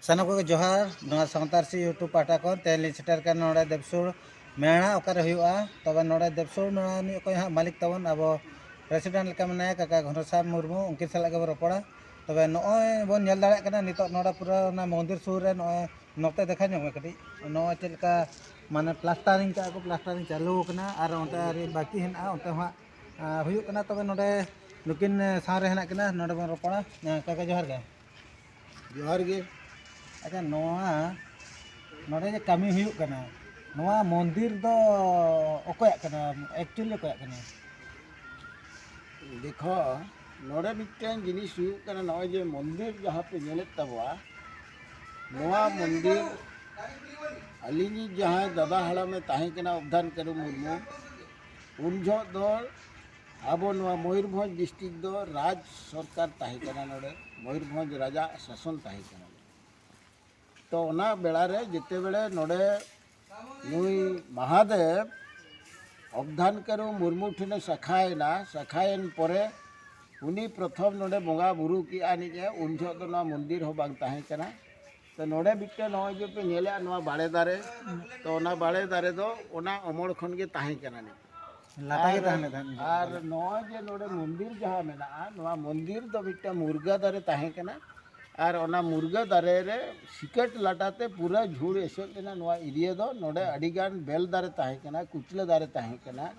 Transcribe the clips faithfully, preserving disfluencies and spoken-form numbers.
ᱥᱟᱱᱟᱢ ᱠᱚᱜᱮ ᱡᱚᱦᱟᱨ᱾ ᱱᱚᱣᱟ ᱥᱟᱶᱛᱟ ᱟᱹᱨᱥᱤ YouTube ᱯᱟᱦᱴᱟ ᱠᱷᱚᱱ ᱛᱮᱦᱮᱧ ᱞᱤᱧ ᱥᱮᱴᱮᱨ ᱠᱟᱱᱟ ᱱᱚᱰᱮ ᱫᱮᱵᱽᱥᱩᱲ ᱢᱮᱞᱟ ᱚᱠᱟᱨᱮ ᱦᱩᱭᱩᱜᱼᱟ᱾ ᱛᱚᱵᱮ ᱱᱚᱰᱮ ᱫᱮᱵᱽᱥᱩᱲ ᱢᱮᱞᱟ ᱨᱤᱱᱤᱡ ᱚᱠᱚᱭ ᱦᱟᱸᱜ ᱢᱟᱹᱞᱤᱠ ᱛᱟᱵᱚᱱ, ᱟᱵᱚ president ᱞᱮᱠᱟ ᱢᱮᱱᱟᱭᱟ ᱠᱟᱠᱟ ᱜᱷᱚᱱᱚᱥᱟᱢ ᱢᱩᱨᱢᱩ, ᱩᱱᱠᱤᱱ ᱥᱟᱞᱟᱜ ᱜᱮᱵᱚᱱ ᱨᱚᱯᱚᱲᱟ᱾ ᱛᱚᱵᱮ ᱱᱚᱜᱼᱚᱭ ᱵᱚᱱ ᱧᱮᱞ ᱫᱟᱲᱮᱭᱟᱜ ᱠᱟᱱᱟ ᱱᱤᱛᱚᱜ ᱱᱚᱰᱮ ᱯᱩᱨᱟᱹ ᱚᱱᱟ ᱢᱚᱱᱫᱤᱨ ᱥᱩᱨ ᱨᱮ, ᱱᱚᱜᱼᱚᱭ ᱱᱚᱛᱮ ᱫᱮᱠᱷᱟ ᱧᱚᱜ ᱢᱮ ᱠᱟᱹᱴᱤᱡ, ᱱᱚᱜᱼᱚᱭ ᱪᱮᱫ ᱞᱮᱠᱟ ᱢᱟᱱᱮ plastering ᱠᱟᱜᱼᱟ ᱠᱚ, plastering ᱪᱟᱹᱞᱩ ᱟᱠᱟᱱᱟ ᱟᱨ ᱚᱱᱛᱮ ᱟᱹᱣᱨᱤ ᱵᱟᱹᱠᱤ ᱦᱮᱱᱟᱜᱼᱟ, ᱚᱱᱛᱮ ᱦᱚᱸ ᱦᱟᱸᱜ, ᱟᱸ, ᱦᱩᱭᱩᱜ ᱠᱟᱱᱟ᱾ ᱛᱚᱵᱮ ᱱᱚᱰᱮ ᱱᱩᱠᱤᱱ ᱥᱟᱶ ᱨᱮ ᱦᱮᱱᱟᱜ ᱠᱤᱱᱟ, ᱱᱚᱰᱮ ᱵᱚᱱ ᱨᱚᱯᱚᱲᱟ᱾ ᱟᱸ, ᱠᱟᱠᱟ ᱡᱚᱦᱟᱨ ᱜᱮ᱾ ᱡᱚᱦᱟᱨ ᱜᱮ᱾ ᱟᱪᱪᱷᱟ, ᱱᱚᱣᱟ ᱱᱚᱰᱮ ᱡᱮ ᱠᱟᱹᱢᱤ ᱦᱩᱭᱩᱜ ᱠᱟᱱᱟ, ᱱᱚᱣᱟ ᱢᱚᱱᱫᱤᱨ ᱫᱚ ᱚᱠᱚᱭᱟᱜ ᱠᱟᱱᱟ? Actually ᱚᱠᱚᱭᱟᱜ ᱠᱟᱱᱟ? ᱫᱮᱠᱷᱚ, ᱱᱚᱰᱮ ᱢᱤᱫᱴᱮᱱ ᱡᱤᱱᱤᱥ ᱦᱩᱭᱩᱜ ᱠᱟᱱᱟ, ᱱᱚᱜᱼᱚᱭ ᱡᱮ ᱢᱚᱱᱫᱤᱨ ᱡᱟᱦᱟᱸ ᱯᱮ ᱧᱮᱞᱮᱫ ᱛᱟᱵᱚᱣᱟ, ᱱᱚᱣᱟ ᱢᱚᱱᱫᱤᱨ ᱟᱹᱞᱤᱧᱤᱡ ᱡᱟᱦᱟᱸᱭ ᱫᱟᱫᱟ ᱦᱟᱲᱟᱢᱮ ᱛᱟᱦᱮᱸ ᱠᱟᱱᱟ, ᱚᱵᱫᱷᱟᱱ ᱠᱟᱹᱨᱩ ᱢᱩᱨᱢᱩ, ᱩᱱ ᱡᱚᱦᱚᱜ ᱫᱚ ᱟᱵᱚ ᱱᱚᱣᱟ ᱢᱚᱭᱩᱨᱵᱷᱚᱸᱡᱽ district ᱫᱚ ᱨᱟᱡᱽ ᱥᱚᱨᱠᱟᱨ ᱛᱟᱦᱮᱸ ᱠᱟᱱᱟ, ᱱᱚᱰᱮ ᱢᱚᱭᱩᱨᱵᱷᱚᱸᱡᱽ ᱨᱟᱡᱟᱜ ᱥᱟᱥᱚᱱ ᱛᱟᱦᱮᱸ ᱠᱟᱱᱟ᱾ ᱛᱚ ᱚᱱᱟ ᱵᱮᱲᱟ ᱨᱮ ᱡᱮᱛᱮ ᱵᱮᱲᱮ ᱱᱚᱰᱮ ᱱᱩᱭ ᱢᱟᱦᱟᱫᱮᱵ ᱚᱵᱫᱷᱟᱱ ᱠᱟᱹᱨᱩ ᱢᱩᱨᱢᱩ ᱴᱷᱮᱱᱮ ᱥᱟᱠᱷᱟᱭᱮᱱᱟ, ᱥᱟᱠᱷᱟᱭᱮᱱ ᱯᱚᱨᱮ ᱩᱱᱤ ᱯᱨᱚᱛᱷᱚᱢ ᱱᱚᱰᱮ ᱵᱚᱸᱜᱟ ᱵᱩᱨᱩ ᱠᱮᱜᱼᱟ ᱱᱤᱡ ᱮ, ᱩᱱ ᱡᱚᱦᱚᱜ ᱫᱚ ᱱᱚᱣᱟ ᱢᱚᱱᱫᱤᱨ ᱦᱚᱸ ᱵᱟᱝ ᱛᱟᱦᱮᱸ ᱠᱟᱱᱟ᱾ ᱛᱚ ᱱᱚᱰᱮ ᱢᱤᱫᱴᱮᱱ ᱱᱚᱜᱼᱚᱭ ᱡᱮ ᱯᱮ ᱧᱮᱞᱮᱜᱼᱟ ᱱᱚᱣᱟ ᱵᱟᱲᱮ ᱫᱟᱨᱮ, ᱛᱚ ᱚᱱᱟ ᱵᱟᱲᱮ ᱫᱟᱨᱮ ᱫᱚ ᱚᱱᱟ ᱚᱢᱚᱲ ᱠᱷᱚᱱ ᱜᱮ ᱛᱟᱦᱮᱸ ᱠᱟᱱᱟ ᱱᱤᱡ᱾ ᱞᱟᱴᱟ ᱜᱮ ᱛᱟᱦᱮᱸ ᱞᱮᱱ ᱛᱟᱦᱮᱸᱫ᱾ ᱟᱨ ᱱᱚᱜᱼᱚᱭ ᱡᱮ ᱱᱚᱰᱮ ᱢᱚᱱᱫᱤᱨ ᱡᱟᱦᱟᱸ ᱢᱮᱱᱟᱜᱼᱟ, ᱱᱚᱣᱟ ᱢᱚᱱᱫᱤᱨ ᱫᱚ ᱢᱤᱫᱴᱟᱝ ᱢᱩᱨᱜᱟ ᱫᱟᱨᱮ ᱛᱟᱦᱮᱸ ᱠᱟᱱᱟ᱾ ᱟᱨ ᱚᱱᱟ ᱢᱩᱨᱜᱟ ᱫᱟᱨᱮ ᱨᱮ ᱥᱤᱠᱟᱹᱴ ᱞᱟᱴᱟᱛᱮ ᱯᱩᱨᱟᱹ ᱡᱷᱩᱲ ᱮᱥᱮᱫ ᱞᱮᱱᱟ ᱱᱚᱣᱟ area ᱫᱚ᱾ ᱱᱚᱰᱮ ᱟᱹᱰᱤᱜᱟᱱ ᱵᱮᱞ ᱫᱟᱨᱮ ᱛᱟᱦᱮᱸ ᱠᱟᱱᱟ, ᱠᱩᱪᱞᱟᱹ ᱫᱟᱨᱮ ᱛᱟᱦᱮᱸ ᱠᱟᱱᱟ,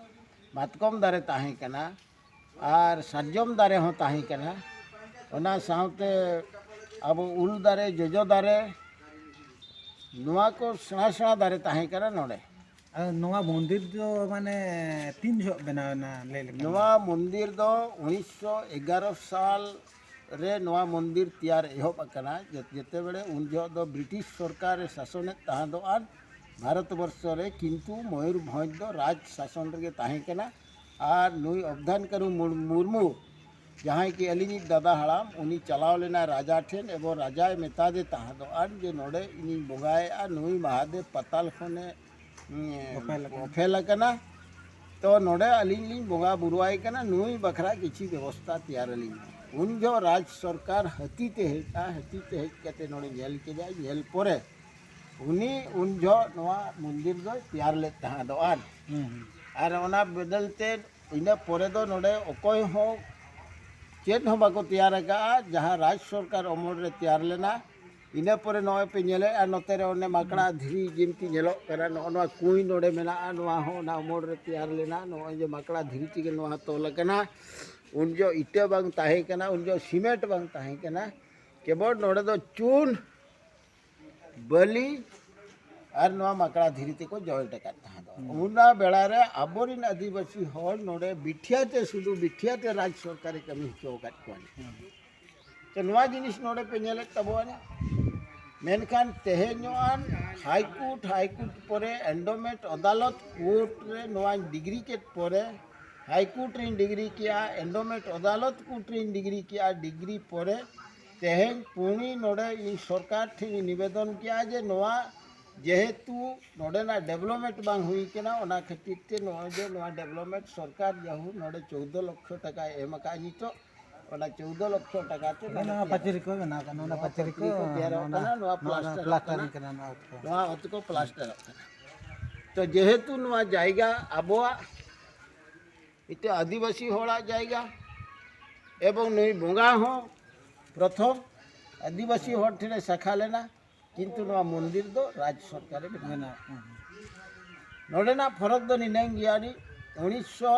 ᱢᱟᱛᱠᱚᱢ ᱫᱟᱨᱮ ᱛᱟᱦᱮᱸ ᱠᱟᱱᱟ, ᱟᱨ ᱥᱟᱨᱡᱚᱢ ᱫᱟᱨᱮ ᱦᱚᱸ ᱛᱟᱦᱮᱸ ᱠᱟᱱᱟ᱾ ᱚᱱᱟ ᱥᱟᱶᱛᱮ ᱟᱵᱚ ᱩᱞ ᱫᱟᱨᱮ, ᱡᱚᱡᱚ ᱫᱟᱨᱮ, ᱱᱚᱣᱟ ᱠᱚ ᱥᱮᱬᱟ ᱥᱮᱬᱟ ᱫᱟᱨᱮ ᱛᱟᱦᱮᱸ ᱠᱟᱱᱟ ᱱᱚᱰᱮ᱾ ᱟᱨ ᱱᱚᱣᱟ ᱢᱚᱱᱫᱤᱨ ᱫᱚ ᱢᱟᱱᱮ ᱛᱤᱱ ᱡᱚᱦᱚᱜ ᱵᱮᱱᱟᱣ ᱮᱱᱟ ᱞᱟᱹᱭ ᱞᱮᱠᱷᱟᱱ? ᱱᱚᱣᱟ ᱢᱚᱱᱫᱤᱨ ᱫᱚ ᱩᱱᱤᱥᱥᱚ ᱮᱜᱟᱨᱚ ᱥᱟᱞ ᱨᱮ ᱱᱚᱣᱟ ᱢᱚᱱᱫᱤᱨ ᱛᱮᱭᱟᱨ ᱮᱦᱚᱵ ᱟᱠᱟᱱᱟ᱾ ᱡᱮ-, ᱡᱮᱛᱮ ᱵᱮᱲᱮ ᱩᱱ ᱡᱚᱦᱚᱜ ᱫᱚ ᱵᱨᱤᱴᱤᱥ ᱥᱚᱨᱠᱟᱨ ᱮ ᱥᱟᱥᱚᱱᱮᱫ ᱛᱟᱦᱮᱸ ᱫᱚ ᱟᱨ ᱵᱷᱟᱨᱚᱛ ᱵᱚᱨᱥᱚ ᱨᱮ, ᱠᱤᱱᱛᱩ ᱢᱚᱭᱩᱨᱵᱷᱚᱸᱡᱽ ᱫᱚ ᱨᱟᱡᱽ ᱥᱟᱥᱚᱱ ᱨᱮᱜᱮ ᱛᱟᱦᱮᱸ ᱠᱟᱱᱟ᱾ ᱟᱨ ᱱᱩᱭ ᱚᱵᱫᱷᱟᱱ ᱠᱟᱹᱨᱩ ᱢᱩᱨ-, ᱢᱩᱨᱢᱩ, ᱡᱟᱦᱟᱸᱭ ᱠᱤ ᱟᱹᱞᱤᱧᱤᱡ ᱫᱟᱫᱟ ᱦᱟᱲᱟᱢ, ᱩᱱᱤ ᱪᱟᱞᱟᱣ ᱞᱮᱱᱟ ᱨᱟᱡᱟ ᱴᱷᱮᱱ ᱮᱵᱚᱝ ᱨᱟᱡᱟᱭ ᱢᱮᱛᱟᱫᱮ ᱛᱟᱦᱮᱸ ᱫᱚ ᱟᱨ ᱡᱮ ᱱᱚᱰᱮ ᱤᱧᱤᱧ ᱵᱚᱸᱜᱟᱭᱮᱫᱼᱟ, ᱱᱩᱭ ᱢᱟᱦᱟᱫᱮᱵ ᱯᱟᱛᱟᱞ ᱠᱷᱚᱱᱮ, ᱩᱸ, ᱚᱯᱮᱞ ᱟᱠᱟᱱᱟ᱾ ᱚᱯᱮᱞ ᱟᱠᱟᱱᱟ᱾ ᱛᱚ ᱱᱚᱰᱮ ᱟᱹᱞᱤᱧ ᱞᱤᱧ ᱵᱚᱸᱜᱟ ᱵᱩᱨᱩᱣᱟᱭ ᱠᱟᱱᱟ, ᱱᱩᱭ ᱵᱟᱠᱷᱨᱟ ᱠᱤᱪᱷᱤ ᱵᱮᱵᱚᱥᱛᱟ ᱛᱮᱭᱟᱨ ᱟᱹᱞᱤᱧ ᱢᱮ᱾ ᱩᱱ ᱡᱚᱦᱚᱜ ᱨᱟᱡᱽ ᱥᱚᱨᱠᱟᱨ ᱦᱟᱹᱛᱤ ᱛᱮ ᱦᱮᱡ ᱮᱱᱟ, ᱦᱟᱹᱛᱤ ᱛᱮ ᱦᱮᱡ ᱠᱟᱛᱮ ᱱᱚᱰᱮ ᱧᱮᱞ ᱠᱮᱫᱟᱭ, ᱧᱮᱞ ᱯᱚᱨᱮ ᱩᱱᱤ ᱩᱱ ᱡᱚᱦᱚᱜ ᱱᱚᱣᱟ ᱢᱚᱱᱫᱤᱨ ᱫᱚᱭ ᱛᱮᱭᱟᱨ ᱞᱮᱫ ᱛᱟᱦᱮᱸᱫᱚᱜᱼᱟ᱾ ᱦᱩᱸ, ᱦᱩᱸ᱾ ᱟᱨ ᱚᱱᱟ ᱵᱚᱫᱚᱞ ᱛᱮ ᱤᱱᱟᱹ ᱯᱚᱨᱮ ᱫᱚ ᱱᱚᱰᱮ ᱚᱠᱚᱭ ᱦᱚᱸ ᱪᱮᱫ ᱦᱚᱸ ᱵᱟᱠᱚ ᱛᱮᱭᱟᱨ ᱟᱠᱟᱫᱼᱟ, ᱡᱟᱦᱟᱸ ᱨᱟᱡᱽ ᱥᱚᱨᱠᱟᱨ ᱚᱢᱚᱞ ᱨᱮ ᱛᱮᱭᱟᱨ ᱞᱮᱱᱟ᱾ ᱤᱱᱟᱹ ᱯᱚᱨᱮ ᱱᱚᱜᱼᱚᱭ ᱯᱮ ᱧᱮᱞᱮᱫᱼᱟ, ᱱᱚᱛᱮ ᱨᱮ ᱚᱱᱮ ᱢᱟᱠᱲᱟ ᱫᱷᱤᱨᱤ ᱡᱤᱱᱛᱤ ᱧᱮᱞᱚᱜ ᱠᱟᱱᱟ, ᱱᱚᱜᱼᱚ ᱱᱚᱣᱟ ᱠᱩᱸᱭ ᱱᱚᱰᱮ ᱢᱮᱱᱟᱜᱼᱟ, ᱱᱚᱣᱟ ᱦᱚᱸ ᱚᱱᱟ ᱚᱢᱚᱞ ᱨᱮ ᱛᱮᱭᱟᱨ ᱞᱮᱱᱟ᱾ ᱱᱚᱜᱼᱚᱭ ᱡᱮ ᱢᱟᱠᱲᱟ ᱫᱷᱤᱨᱤ ᱛᱮᱜᱮ ᱱᱚᱣᱟ ᱛᱚᱞ ᱟᱠᱟᱱᱟ, ᱩᱱ ᱡᱚᱦᱚᱜ ᱤᱴᱟᱹ ᱵᱟᱝ ᱛᱟᱦᱮᱸ ᱠᱟᱱᱟ, ᱩᱱ ᱡᱚᱦᱚᱜ ᱥᱤᱢᱮᱱᱴ ᱵᱟᱝ ᱛᱟᱦᱮᱸ ᱠᱟᱱᱟ, ᱠᱮᱵᱚᱞ ᱱᱚᱰᱮ ᱫᱚ ᱪᱩᱱ, ᱵᱟᱹᱞᱤ ᱟᱨ ᱱᱚᱣᱟ ᱢᱟᱠᱲᱟ ᱫᱷᱤᱨᱤ ᱛᱮᱠᱚ ᱡᱚᱭᱮᱱᱴ ᱟᱠᱟᱫ ᱛᱟᱦᱮᱸ ᱫᱚ᱾ ᱦᱩᱸ᱾ ᱚᱱᱟ ᱵᱮᱲᱟ ᱨᱮ ᱟᱵᱚᱨᱮᱱ ᱟᱹᱫᱤᱵᱟᱹᱥᱤ ᱦᱚᱲ ᱱᱚᱰᱮ ᱵᱤᱴᱷᱤᱭᱟ ᱛᱮ, ᱥᱩᱫᱷᱩ ᱵᱤᱴᱷᱤᱭᱟ ᱛᱮ ᱨᱟᱡᱽ ᱥᱚᱨᱠᱟᱨᱮ ᱠᱟᱹᱢᱤ ᱦᱚᱪᱚ ᱟᱠᱟᱫ ᱠᱚᱣᱟ᱾ ᱦᱩᱸ᱾ ᱛᱚ ᱱᱚᱣᱟ ᱡᱤᱱᱤᱥ ᱱᱚᱰᱮ ᱯᱮ ᱧᱮᱞᱮᱫ ᱛᱟᱵᱚᱱᱟ᱾ ᱢᱮᱱᱠᱷᱟᱱ ᱛᱮᱦᱮᱧ ᱱᱚᱣᱟ ᱦᱟᱭ ᱠᱳᱨᱴ, ᱦᱟᱭ ᱠᱳᱨᱴ ᱯᱚᱨᱮ ᱮᱱᱰᱳᱢᱮᱱᱴ ᱟᱫᱟᱞᱚᱛ ᱠᱳᱨᱴ ᱨᱮ ᱱᱚᱣᱟᱧ ᱰᱤᱜᱽᱨᱤ ᱠᱮᱫ ᱯᱚᱨᱮ, ᱦᱟᱭ ᱠᱳᱨᱴ ᱨᱤᱧ ᱰᱤᱜᱽᱨᱤ ᱠᱮᱜᱼᱟ, ᱮᱱᱰᱳᱢᱮᱱᱴ ᱟᱫᱟᱞᱚᱛ ᱠᱳᱨᱴ ᱨᱤᱧ ᱰᱤᱜᱽᱨᱤ ᱠᱮᱜᱼᱟ, ᱰᱤᱜᱽᱨᱤ ᱯᱚᱨᱮ ᱛᱮᱦᱮᱧ ᱯᱩᱱᱤ ᱱᱚᱰᱮ ᱤᱧ ᱥᱚᱨᱠᱟᱨ ᱴᱷᱮᱱ ᱤᱧ ᱱᱤᱵᱮᱫᱚᱱ ᱠᱮᱜᱼᱟ ᱡᱮ ᱱᱚᱣᱟ ᱡᱮᱦᱮᱛᱩ ᱱᱚᱰᱮᱱᱟᱜ ᱰᱮᱵᱷᱞᱚᱯᱢᱮᱱᱴ ᱵᱟᱝ ᱦᱩᱭ ᱠᱟᱱᱟ, ᱚᱱᱟ ᱠᱷᱟᱹᱛᱤᱨ ᱛᱮ ᱱᱚᱜᱼᱚᱭ ᱡᱮ ᱱᱚᱣᱟ ᱰᱮᱵᱷᱞᱚᱯᱢᱮᱱᱴ ᱥᱚᱨᱠᱟᱨ ᱡᱟᱦᱳ ᱱᱚᱰᱮ ᱪᱳᱫᱽᱫᱳ ᱞᱚᱠᱠᱷᱚ ᱴᱟᱠᱟᱭ ᱮᱢ ᱟᱠᱟᱫᱼᱟ ᱱᱤᱛᱚᱜ, ᱚᱱᱟ ᱪᱳᱫᱽᱫᱳ ᱞᱚᱠᱠᱷᱚ ᱴᱟᱠᱟ ᱛᱮ ᱱᱚᱣᱟ ᱱᱚᱰᱮ ᱯᱟᱹᱪᱤᱨᱤ ᱠᱚ ᱵᱮᱱᱟᱣ ᱠᱟᱱᱟ, ᱚᱱᱟ ᱱᱚᱣᱟ ᱯᱟᱹᱪᱤᱨᱤ ᱠᱚ ᱯᱟᱹᱪᱤᱨᱤ ᱠᱚ ᱛᱮᱭᱟᱨᱚᱜ ᱱᱚᱣᱟ ᱠᱟᱱᱟ, ᱱᱚᱣᱟ ᱱᱚᱣᱟ ᱯᱞᱟᱥᱴᱟᱨ ᱯᱞᱟᱥᱴᱟᱨᱤᱝ ᱠᱟᱱᱟ᱾ ᱠᱟᱱᱟ, ᱱᱚᱣᱟ ᱚᱛ ᱠᱚ᱾ ᱱᱚᱣᱟ ᱚᱛ ᱠᱚ ᱯᱞᱟᱥᱴᱟᱨᱚᱜ ᱠᱟᱱᱟ᱾ ᱛᱚ ᱡᱮᱦᱮᱛᱩ ᱱᱚᱣᱟ ᱡᱟᱭᱜᱟ ᱟᱵᱚᱣᱟᱜ ᱢᱤᱫᱴᱮᱱ ᱟᱹᱫᱤᱵᱟᱹᱥᱤ ᱦᱚᱲᱟᱜ ᱡᱟᱭᱜᱟ ᱮᱵᱚᱝ ᱱᱩᱭ ᱵᱚᱸᱜᱟ ᱦᱚᱸ ᱯᱨᱚᱛᱷᱚᱢ ᱟᱹᱫᱤᱵᱟᱹᱥᱤ ᱦᱚᱲ ᱴᱷᱮᱱᱮ ᱥᱟᱠᱷᱟ ᱞᱮᱱᱟ, ᱠᱤᱱᱛᱩ ᱱᱚᱣᱟ ᱢᱚᱱᱫᱤᱨ ᱫᱚ ᱨᱟᱡᱽ ᱥᱚᱨᱠᱟᱨᱮ ᱵᱮᱱᱟᱣ᱾ ᱵᱮᱱᱟᱣ, ᱦᱩᱸ᱾ ᱱᱚᱰᱮᱱᱟᱜ ᱯᱷᱚᱨᱚᱠ ᱫᱚ ᱱᱤᱱᱟᱹᱝ ᱜᱮᱭᱟ, ᱩᱱᱤ ᱩᱱᱤᱥᱥᱚ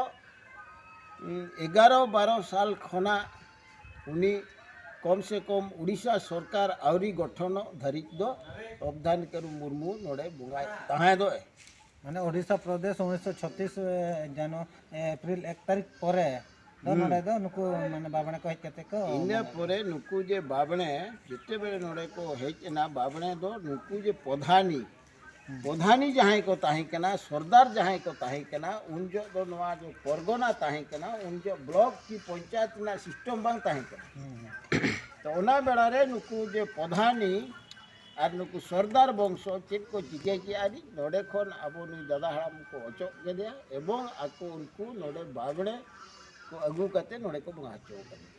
ᱮᱜᱟᱨᱚ ᱵᱟᱨᱚ ᱥᱟᱞ ᱠᱷᱚᱱᱟᱜ ᱩᱱᱤ ᱠᱚᱢ ᱥᱮ ᱠᱚᱢ ᱩᱲᱤᱥᱥᱟ ᱥᱚᱨᱠᱟᱨ ᱟᱹᱣᱨᱤ ᱜᱚᱴᱷᱚᱱᱚᱜ ᱫᱷᱟᱹᱨᱤᱡ ᱫᱚ ᱚᱵᱫᱷᱟᱱ ᱠᱟᱹᱨᱩ ᱢᱩᱨᱢᱩ ᱱᱚᱰᱮ ᱵᱚᱸᱜᱟᱭ ᱛᱟᱦᱮᱸ ᱫᱚ᱾ ᱢᱟᱱᱮ ᱳᱰᱤᱥᱟ ᱯᱨᱚᱫᱮᱥ ᱩᱱᱤᱥᱥᱚ ᱪᱷᱚᱛᱤᱥ, ᱮ, ᱡᱟᱱᱩ-, ᱮ, ᱮᱯᱨᱤᱞ ᱮᱠ ᱛᱟᱹᱨᱤᱠᱷ ᱯᱚᱨᱮ ᱫᱚ ᱦᱩᱸ᱾ ᱱᱚᱰᱮ ᱫᱚ ᱱᱩᱠᱩ ᱢᱟᱱᱮ ᱵᱟᱵᱽᱲᱮ ᱠᱚ ᱦᱮᱡ ᱠᱟᱛᱮ ᱠᱚ ᱤᱱᱟᱹ ᱢᱟᱱᱮ ᱯᱚᱨᱮ ᱱᱩᱠᱩ ᱡᱮ ᱵᱟᱵᱽᱲᱮ ᱡᱮᱛᱮᱵᱮᱞᱮ ᱱᱚᱰᱮ ᱠᱚ ᱦᱮᱡ ᱮᱱᱟ, ᱵᱟᱵᱽᱲᱮ ᱫᱚ ᱱᱩᱠᱩ ᱡᱮ ᱯᱨᱚᱫᱷᱟᱱᱤ, ᱦᱩᱸ᱾ ᱯᱨᱚᱫᱷᱟᱱᱤ ᱡᱟᱦᱟᱸᱭ ᱠᱚ ᱛᱟᱦᱮᱸ ᱠᱟᱱᱟ, ᱥᱚᱨᱫᱟᱨ ᱡᱟᱦᱟᱸᱭ ᱠᱚ ᱛᱟᱦᱮᱸ ᱠᱟᱱᱟ, ᱩᱱ ᱡᱚᱦᱚᱜ ᱫᱚ ᱱᱚᱣᱟ ᱡᱮ ᱯᱚᱨᱜᱚᱱᱟ ᱛᱟᱦᱮᱸ ᱠᱟᱱᱟ, ᱩᱱ ᱡᱚᱦᱚᱜ ᱵᱞᱚᱠ ᱠᱤ ᱯᱚᱧᱪᱟᱭᱮᱛ ᱨᱮᱱᱟᱜ ᱥᱤᱥᱴᱮᱢ ᱵᱟᱝ ᱛᱟᱦᱮᱸ ᱠᱟᱱᱟ᱾ ᱦᱩᱸ, ᱦᱩᱸ᱾ ᱛᱚ ᱚᱱᱟ ᱵᱮᱲᱟ ᱨᱮ ᱱᱩᱠᱩ ᱡᱮ ᱯᱨᱚᱫᱷᱟᱱᱤ ᱟᱨ ᱱᱩᱠᱩ ᱥᱚᱨᱫᱟᱨ ᱵᱚᱝᱥᱚ ᱪᱮᱫ ᱠᱚ ᱪᱤᱠᱟᱹ ᱠᱮᱜᱼᱟ ᱱᱤᱡ, ᱱᱚᱰᱮ ᱠᱷᱚᱱ ᱟᱵᱚ ᱱᱩᱭ ᱫᱟᱫᱟ ᱦᱟᱲᱟᱢ ᱠᱚ ᱚᱪᱚᱜ ᱠᱮᱫᱮᱭᱟ ᱮᱵᱚᱝ ᱟᱠᱚ ᱩᱱᱠᱩ ᱱᱚᱰᱮ ᱵᱟᱵᱽᱲᱮ ᱠᱚ ᱟᱹᱜᱩ ᱠᱟᱛᱮ ᱱᱚᱰᱮ ᱠᱚ ᱵᱚᱸᱜᱟ ᱦᱚᱪᱚ ᱠᱟᱫᱮᱭᱟ᱾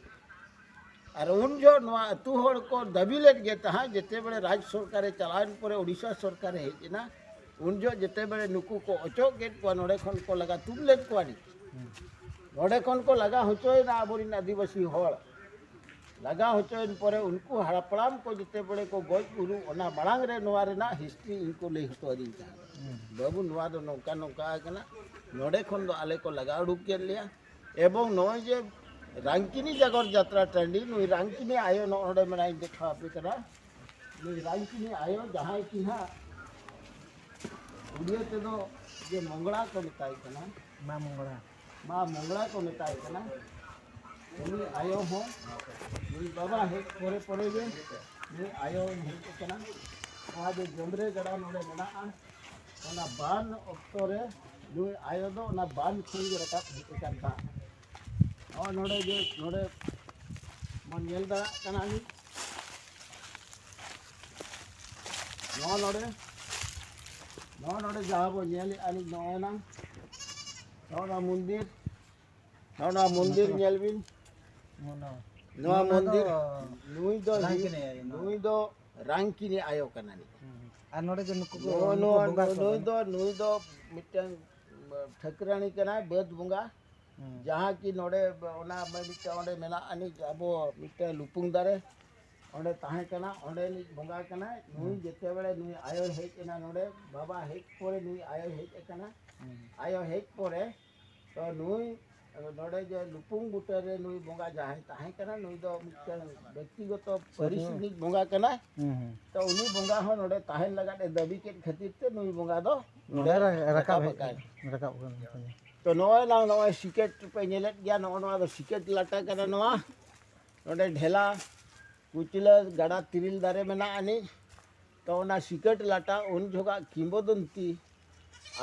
ᱟᱨ ᱩᱱ ᱡᱚᱦᱚᱜ ᱱᱚᱣᱟ ᱟᱹᱛᱩ ᱦᱚᱲ ᱠᱚ ᱫᱟᱹᱵᱤ ᱞᱮᱫ ᱜᱮ ᱛᱟᱦᱮᱸᱫ, ᱡᱮᱛᱮ ᱵᱮᱲᱮ ᱨᱟᱡᱽ ᱥᱚᱨᱠᱟᱨᱮ ᱪᱟᱞᱟᱣᱮᱱ ᱯᱚᱨᱮ, ᱳᱰᱤᱥᱟ ᱥᱚᱨᱠᱟᱨᱮ ᱦᱮᱡ ᱮᱱᱟ, ᱩᱱ ᱡᱚᱦᱚᱜ ᱡᱮᱛᱮ ᱵᱮᱲᱮ ᱱᱩᱠᱩ ᱠᱚ ᱚᱪᱚᱜ ᱠᱮᱫ ᱠᱚᱣᱟ, ᱱᱚᱰᱮ ᱠᱷᱚᱱ ᱠᱚ ᱞᱟᱜᱟ ᱛᱩᱫ ᱞᱮᱫ ᱠᱚᱣᱟ ᱱᱤᱠᱤ᱾ ᱱᱚᱰᱮ ᱠᱷᱚᱱ ᱠᱚ ᱞᱟᱜᱟ ᱦᱚᱪᱚᱭᱮᱱᱟ ᱟᱵᱚᱨᱮᱱ ᱟᱹᱫᱤᱵᱟᱹᱥᱤ ᱦᱚᱲ᱾ ᱞᱟᱜᱟ ᱦᱚᱪᱚᱭᱮᱱ ᱯᱚᱨᱮ ᱩᱱᱠᱩ ᱦᱟᱯᱲᱟᱢ ᱠᱚ ᱡᱮᱛᱮ ᱵᱮᱲᱮ ᱠᱚ ᱜᱚᱡ ᱜᱩᱨᱩ, ᱚᱱᱟ ᱢᱟᱲᱟᱝ ᱨᱮ ᱱᱚᱣᱟ ᱨᱮᱱᱟᱜ ᱦᱤᱥᱴᱨᱤ ᱤᱧ ᱠᱚ ᱞᱟᱹᱭ ᱦᱚᱴᱚ ᱟᱹᱫᱤᱧ ᱛᱟᱦᱮᱸᱫ, ᱵᱟᱹᱵᱩ, ᱱᱚᱣᱟ ᱫᱚ ᱱᱚᱝᱠᱟ ᱱᱚᱝᱠᱟ ᱟᱠᱟᱱᱟ, ᱱᱚᱰᱮ ᱠᱷᱚᱱ ᱫᱚ ᱟᱞᱮ ᱠᱚ ᱞᱟᱜᱟ ᱩᱰᱩᱠ ᱠᱮᱫ ᱞᱮᱭᱟ᱾ ᱮᱵᱚᱝ ᱱᱚᱜᱼᱚᱭ ᱡᱮ ᱨᱟᱝᱠᱤᱱᱤ ᱡᱟᱜᱚᱨ ᱡᱟᱛᱨᱟ ᱴᱟᱺᱰᱤ, ᱱᱩᱭ ᱨᱟᱝᱠᱤᱱᱤ ᱟᱭᱳ ᱱᱚᱜᱼᱚ ᱱᱚᱰᱮ ᱢᱮᱱᱟᱭ, ᱤᱧ ᱫᱮᱠᱷᱟᱣ ᱟᱯᱮ ᱠᱟᱱᱟ᱾ ᱱᱩᱭ ᱨᱟᱝᱠᱤᱱᱤ ᱟᱭᱳ, ᱡᱟᱦᱟᱸᱭ ᱠᱤ ᱦᱟᱸᱜ ᱩᱲᱤᱭᱟᱹ ᱛᱮᱫᱚ ᱡᱮ ᱢᱚᱝᱜᱽᱲᱟ ᱠᱚ ᱢᱮᱛᱟᱭ ᱠᱟᱱᱟ, ᱢᱟ ᱢᱚᱝᱜᱽᱲᱟ᱾ ᱢᱟ ᱢᱚᱝᱜᱽᱲᱟ ᱠᱚ ᱢᱮᱛᱟᱭ ᱠᱟᱱᱟ᱾ ᱩᱱᱤ ᱟᱭᱳ ᱦᱚᱸ, ᱩᱱᱤ ᱵᱟᱵᱟ ᱦᱮᱡ ᱯᱚᱨᱮ ᱯᱚᱨᱮ ᱜᱮ ᱱᱩᱭ ᱟᱭᱳ ᱦᱮᱡ ᱟᱠᱟᱱᱟ᱾ ᱱᱚᱣᱟ ᱡᱮ ᱡᱚᱢᱨᱮ ᱜᱟᱰᱟ ᱱᱚᱰᱮ ᱢᱮᱱᱟᱜᱼᱟ, ᱚᱱᱟ ᱵᱟᱱ ᱚᱠᱛᱚ ᱨᱮ ᱱᱩᱭ ᱟᱭᱳ ᱫᱚ ᱚᱱᱟ ᱵᱟᱱ ᱠᱷᱚᱱ ᱜᱮ ᱨᱟᱠᱟᱵ ᱦᱮᱡ ᱟᱠᱟᱱ ᱛᱟᱦᱮᱸᱫ᱾ ᱱᱚᱜᱼᱚᱭ ᱱᱚᱰᱮ ᱡᱮ, ᱱᱚᱰᱮ ᱵᱚᱱ ᱧᱮᱞ ᱫᱟᱲᱮᱭᱟᱜ ᱠᱟᱱᱟ ᱱᱤᱛ, ᱱᱚᱜᱼᱚ ᱱᱚᱰᱮ, ᱱᱚᱜᱼᱚ ᱱᱚᱰᱮ ᱡᱟᱦᱟᱸ ᱵᱚᱱ ᱧᱮᱞᱮᱫᱼᱟ ᱱᱤᱛ, ᱱᱚᱜᱼᱚᱭ ᱱᱟ, ᱱᱚᱜᱼᱚ ᱱᱟ ᱢᱚᱱᱫᱤᱨ, ᱱᱚᱜᱼᱚ ᱱᱟ ᱢᱚᱱᱫᱤᱨ ᱧᱮᱞ ᱵᱤᱱ᱾ ᱱᱚᱣᱟ ᱱᱚᱣᱟ ᱫᱚ ᱢᱚᱱᱫᱤᱨ, ᱱᱩᱭ ᱫᱚ ᱨᱟᱝᱠᱤᱱᱤ ᱟᱭᱳ, ᱱᱚᱣᱟ᱾ ᱱᱩᱭ ᱫᱚ ᱨᱟᱝᱠᱤᱱᱤ ᱟᱭᱳ ᱠᱟᱱᱟ ᱱᱤᱛ᱾ ᱦᱩᱸ᱾ ᱟᱨ ᱱᱚᱰᱮ ᱡᱮ ᱱᱩᱠᱩ ᱠᱚ, ᱱᱚᱜᱼᱚ ᱱᱩᱠᱩ ᱱᱚᱣᱟ, ᱵᱚᱸᱜᱟ ᱠᱚ ᱱᱩᱭ ᱢᱮᱱᱟᱜ-, ᱫᱚ, ᱱᱩᱭ ᱫᱚ ᱢᱤᱫᱴᱟᱝ ᱴᱷᱟᱹᱠᱨᱟᱹᱱᱤ ᱠᱟᱱᱟᱭ, ᱵᱟᱹᱫᱽ ᱵᱚᱸᱜᱟ᱾ ᱦᱩᱸ᱾ ᱡᱟᱦᱟᱸ ᱠᱤ ᱱᱚᱰᱮ ᱚᱱᱟ ᱢᱤᱫᱴᱟᱝ ᱚᱸᱰᱮ ᱢᱮᱱᱟᱜ ᱟᱹᱱᱤᱡ, ᱟᱵᱚ ᱢᱤᱫᱴᱟᱝ ᱞᱩᱯᱩᱝ ᱫᱟᱨᱮ ᱚᱸᱰᱮ ᱛᱟᱦᱮᱸ ᱠᱟᱱᱟ, ᱚᱸᱰᱮᱱᱤᱡ ᱵᱚᱸᱜᱟ ᱠᱟᱱᱟᱭ᱾ ᱱᱩᱭ ᱦᱩᱸ᱾ ᱡᱮᱛᱮ ᱵᱮᱲᱮ ᱱᱩᱭ ᱟᱭᱳᱭ ᱦᱮᱡ ᱮᱱᱟ ᱱᱚᱰᱮ, ᱵᱟᱵᱟ ᱦᱮᱡ ᱯᱚᱨᱮ ᱱᱩᱭ ᱟᱭᱳᱭ ᱦᱮᱡ ᱟᱠᱟᱱᱟ᱾ ᱦᱩᱸ᱾ ᱟᱭᱳ ᱦᱮᱡ ᱯᱚᱨᱮ ᱛᱚ ᱱᱩᱭ ᱱᱚᱰᱮ ᱡᱮ ᱞᱩᱯᱩᱝ ᱵᱩᱴᱟᱹ ᱨᱮ ᱱᱩᱭ ᱵᱚᱸᱜᱟ ᱡᱟᱦᱟᱸᱭ ᱛᱟᱦᱮᱸ ᱠᱟᱱᱟ, ᱱᱩᱭ ᱫᱚ ᱢᱤᱫᱴᱟᱝ ᱵᱮᱠᱛᱤᱜᱚᱛᱚ ᱯᱟᱹᱨᱤᱥ ᱨᱤᱱᱤᱡ ᱵᱚᱸᱜᱟ ᱠᱟᱱᱟᱭ᱾ ᱦᱩᱸ, ᱦᱩᱸ᱾ ᱛᱚ ᱩᱱᱤ ᱵᱚᱸᱜᱟ ᱦᱚᱸ ᱱᱚᱰᱮ ᱛᱟᱦᱮᱱ ᱞᱟᱜᱟᱫ ᱮ ᱫᱟᱹᱵᱤ ᱠᱮᱫ ᱠᱷᱟᱹᱛᱤᱨ ᱛᱮ ᱱᱩᱭ ᱵᱚᱸᱜᱟ ᱫᱚ ᱱᱚᱰᱮ ᱱᱚᱰᱮ ᱨᱟ-, ᱨᱟᱠᱟᱵ ᱨᱟᱠᱟᱵ ᱦᱮᱡ ᱟᱠᱟᱱ᱾ ᱮᱱᱟ, ᱨᱟᱠᱟᱵ ᱟᱠᱟᱱᱟ᱾ ᱛᱚ ᱱᱚᱜᱼᱚᱭ ᱱᱟᱝ ᱱᱚᱜᱼᱚᱭ ᱥᱤᱠᱮᱴ ᱯᱮ ᱧᱮᱞᱮᱫ ᱜᱮᱭᱟ, ᱱᱚᱜᱼᱚ ᱱᱚᱣᱟ ᱫᱚ ᱥᱤᱠᱮᱴ ᱞᱟᱴᱟ ᱠᱟᱱᱟ ᱱᱚᱣᱟ᱾ ᱱᱚᱰᱮ ᱰᱷᱮᱞᱟ, ᱠᱩᱪᱞᱟᱹ, ᱜᱟᱰᱟ ᱛᱤᱨᱤᱞ ᱫᱟᱨᱮ ᱢᱮᱱᱟᱜ ᱟᱹᱱᱤᱡ᱾ ᱛᱚ ᱚᱱᱟ ᱥᱤᱠᱮᱴ ᱞᱟᱴᱟ ᱩᱱ ᱡᱚᱠᱷᱟᱜ ᱠᱤᱝᱵᱚᱫᱚᱱᱛᱤ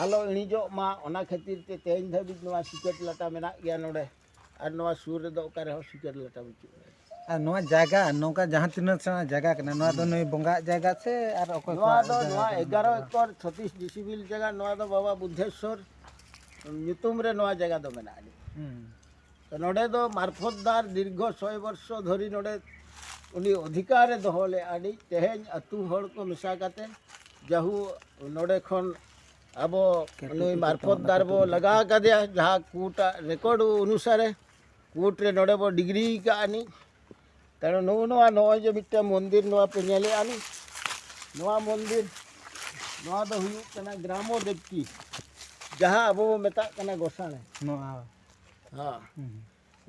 ᱟᱞᱚ ᱤᱬᱤᱡᱚᱜ ᱢᱟ, ᱚᱱᱟ ᱠᱷᱟᱹᱛᱤᱨ ᱛᱮ ᱛᱮᱦᱮᱧ ᱫᱷᱟᱹᱵᱤᱡ ᱱᱚᱣᱟ ᱥᱤᱠᱮᱴ ᱞᱟᱴᱟ ᱢᱮᱱᱟᱜ ᱜᱮᱭᱟ ᱱᱚᱰᱮ᱾ ᱟᱨ ᱱᱚᱣᱟ ᱥᱩᱨ ᱨᱮᱫᱚ ᱚᱠᱟ ᱨᱮᱦᱚᱸ ᱥᱤᱠᱮᱴ ᱞᱟᱴᱟ ᱵᱟᱹᱪᱩᱜᱼᱟ᱾ ᱟᱨ ᱱᱚᱣᱟ ᱡᱟᱭᱜᱟ, ᱱᱚᱝᱠᱟ ᱡᱟᱦᱟᱸ ᱛᱤᱱᱟᱹᱜ ᱥᱮᱬᱟ ᱡᱟᱭᱜᱟ ᱠᱟᱱᱟ, ᱱᱚᱣᱟ ᱫᱚ ᱦᱩᱸ᱾ ᱱᱩᱭ ᱵᱚᱸᱜᱟᱣᱟᱜ ᱡᱟᱭᱜᱟ ᱥᱮ ᱟᱨ ᱚᱠᱚᱭ ᱱᱚᱣᱟ ᱠᱚᱣᱟᱜ ᱫᱚ ᱡᱟᱭᱜᱟ ᱱᱚᱣᱟ ᱠᱟᱱᱟ? ᱮᱜᱟᱨᱚ ᱮᱠᱚᱨ ᱥᱚᱛᱤᱥ ᱰᱤᱥᱤᱵᱤᱞ ᱡᱟᱭᱜᱟ, ᱱᱚᱣᱟ ᱫᱚ ᱵᱟᱵᱟ ᱵᱩᱫᱽᱫᱷᱮᱥᱥᱚᱨ ᱧᱩᱛᱩᱢ ᱨᱮ ᱱᱚᱣᱟ ᱡᱟᱭᱜᱟ ᱫᱚ ᱢᱮᱱᱟᱜᱼᱟ᱾ ᱦᱩᱸ᱾ ᱛᱚ ᱱᱚᱰᱮ ᱫᱚ ᱢᱟᱨᱯᱷᱚᱛ ᱫᱟᱨ ᱫᱤᱨᱜᱷᱚ ᱥᱚᱭ ᱵᱚᱨᱥᱚ ᱫᱷᱚᱨᱤ ᱱᱚᱰᱮ ᱩᱱᱤ ᱚᱫᱷᱤᱠᱟᱨᱮ ᱫᱚᱦᱚ ᱞᱮᱫᱼᱟ᱾ ᱟᱹᱰᱤ ᱛᱮᱦᱮᱧ ᱟᱹᱛᱩ ᱦᱚᱲ ᱠᱚ ᱢᱮᱥᱟ ᱠᱟᱛᱮ ᱡᱟᱦᱩ ᱱᱚᱰᱮ ᱠᱷᱚᱱ ᱟᱵᱚ ᱱᱩᱭ ᱢᱟᱨᱯᱷᱚᱛ ᱫᱟᱨ ᱵᱚ ᱞᱟᱜᱟ ᱟᱠᱟᱫᱮᱭᱟ, ᱡᱟᱦᱟᱸ ᱠᱳᱨᱴ ᱟᱜ ᱨᱮᱠᱚᱨᱰ ᱚᱱᱩᱥᱟᱨᱮ ᱠᱳᱨᱴ ᱨᱮ ᱱᱚᱰᱮ ᱵᱚ ᱰᱤᱜᱽᱨᱤ ᱟᱠᱟᱫ ᱟᱹᱱᱤᱡ᱾ ᱛᱮᱱᱚ ᱱᱚᱜᱼᱚ ᱱᱚᱣᱟ, ᱱᱚᱜᱼᱚᱭ ᱡᱮ ᱢᱤᱫᱴᱟᱝ ᱢᱚᱱᱫᱤᱨ ᱱᱚᱣᱟ ᱯᱮ ᱧᱮᱞᱮᱫᱼᱟ ᱱᱤᱡ, ᱱᱚᱣᱟ ᱢᱚᱱᱫᱤᱨ, ᱱᱚᱣᱟ ᱫᱚ ᱦᱩᱭᱩᱜ ᱠᱟᱱᱟ ᱜᱨᱟᱢᱚ ᱫᱮᱵᱽᱛᱤ, ᱡᱟᱦᱟᱸ ᱟᱵᱚ ᱵᱚ ᱢᱮᱛᱟᱜ ᱠᱟᱱᱟ ᱜᱚᱥᱟᱬᱮ᱾ ᱱᱚᱣᱟ ᱦᱮᱸ, ᱦᱩᱸ,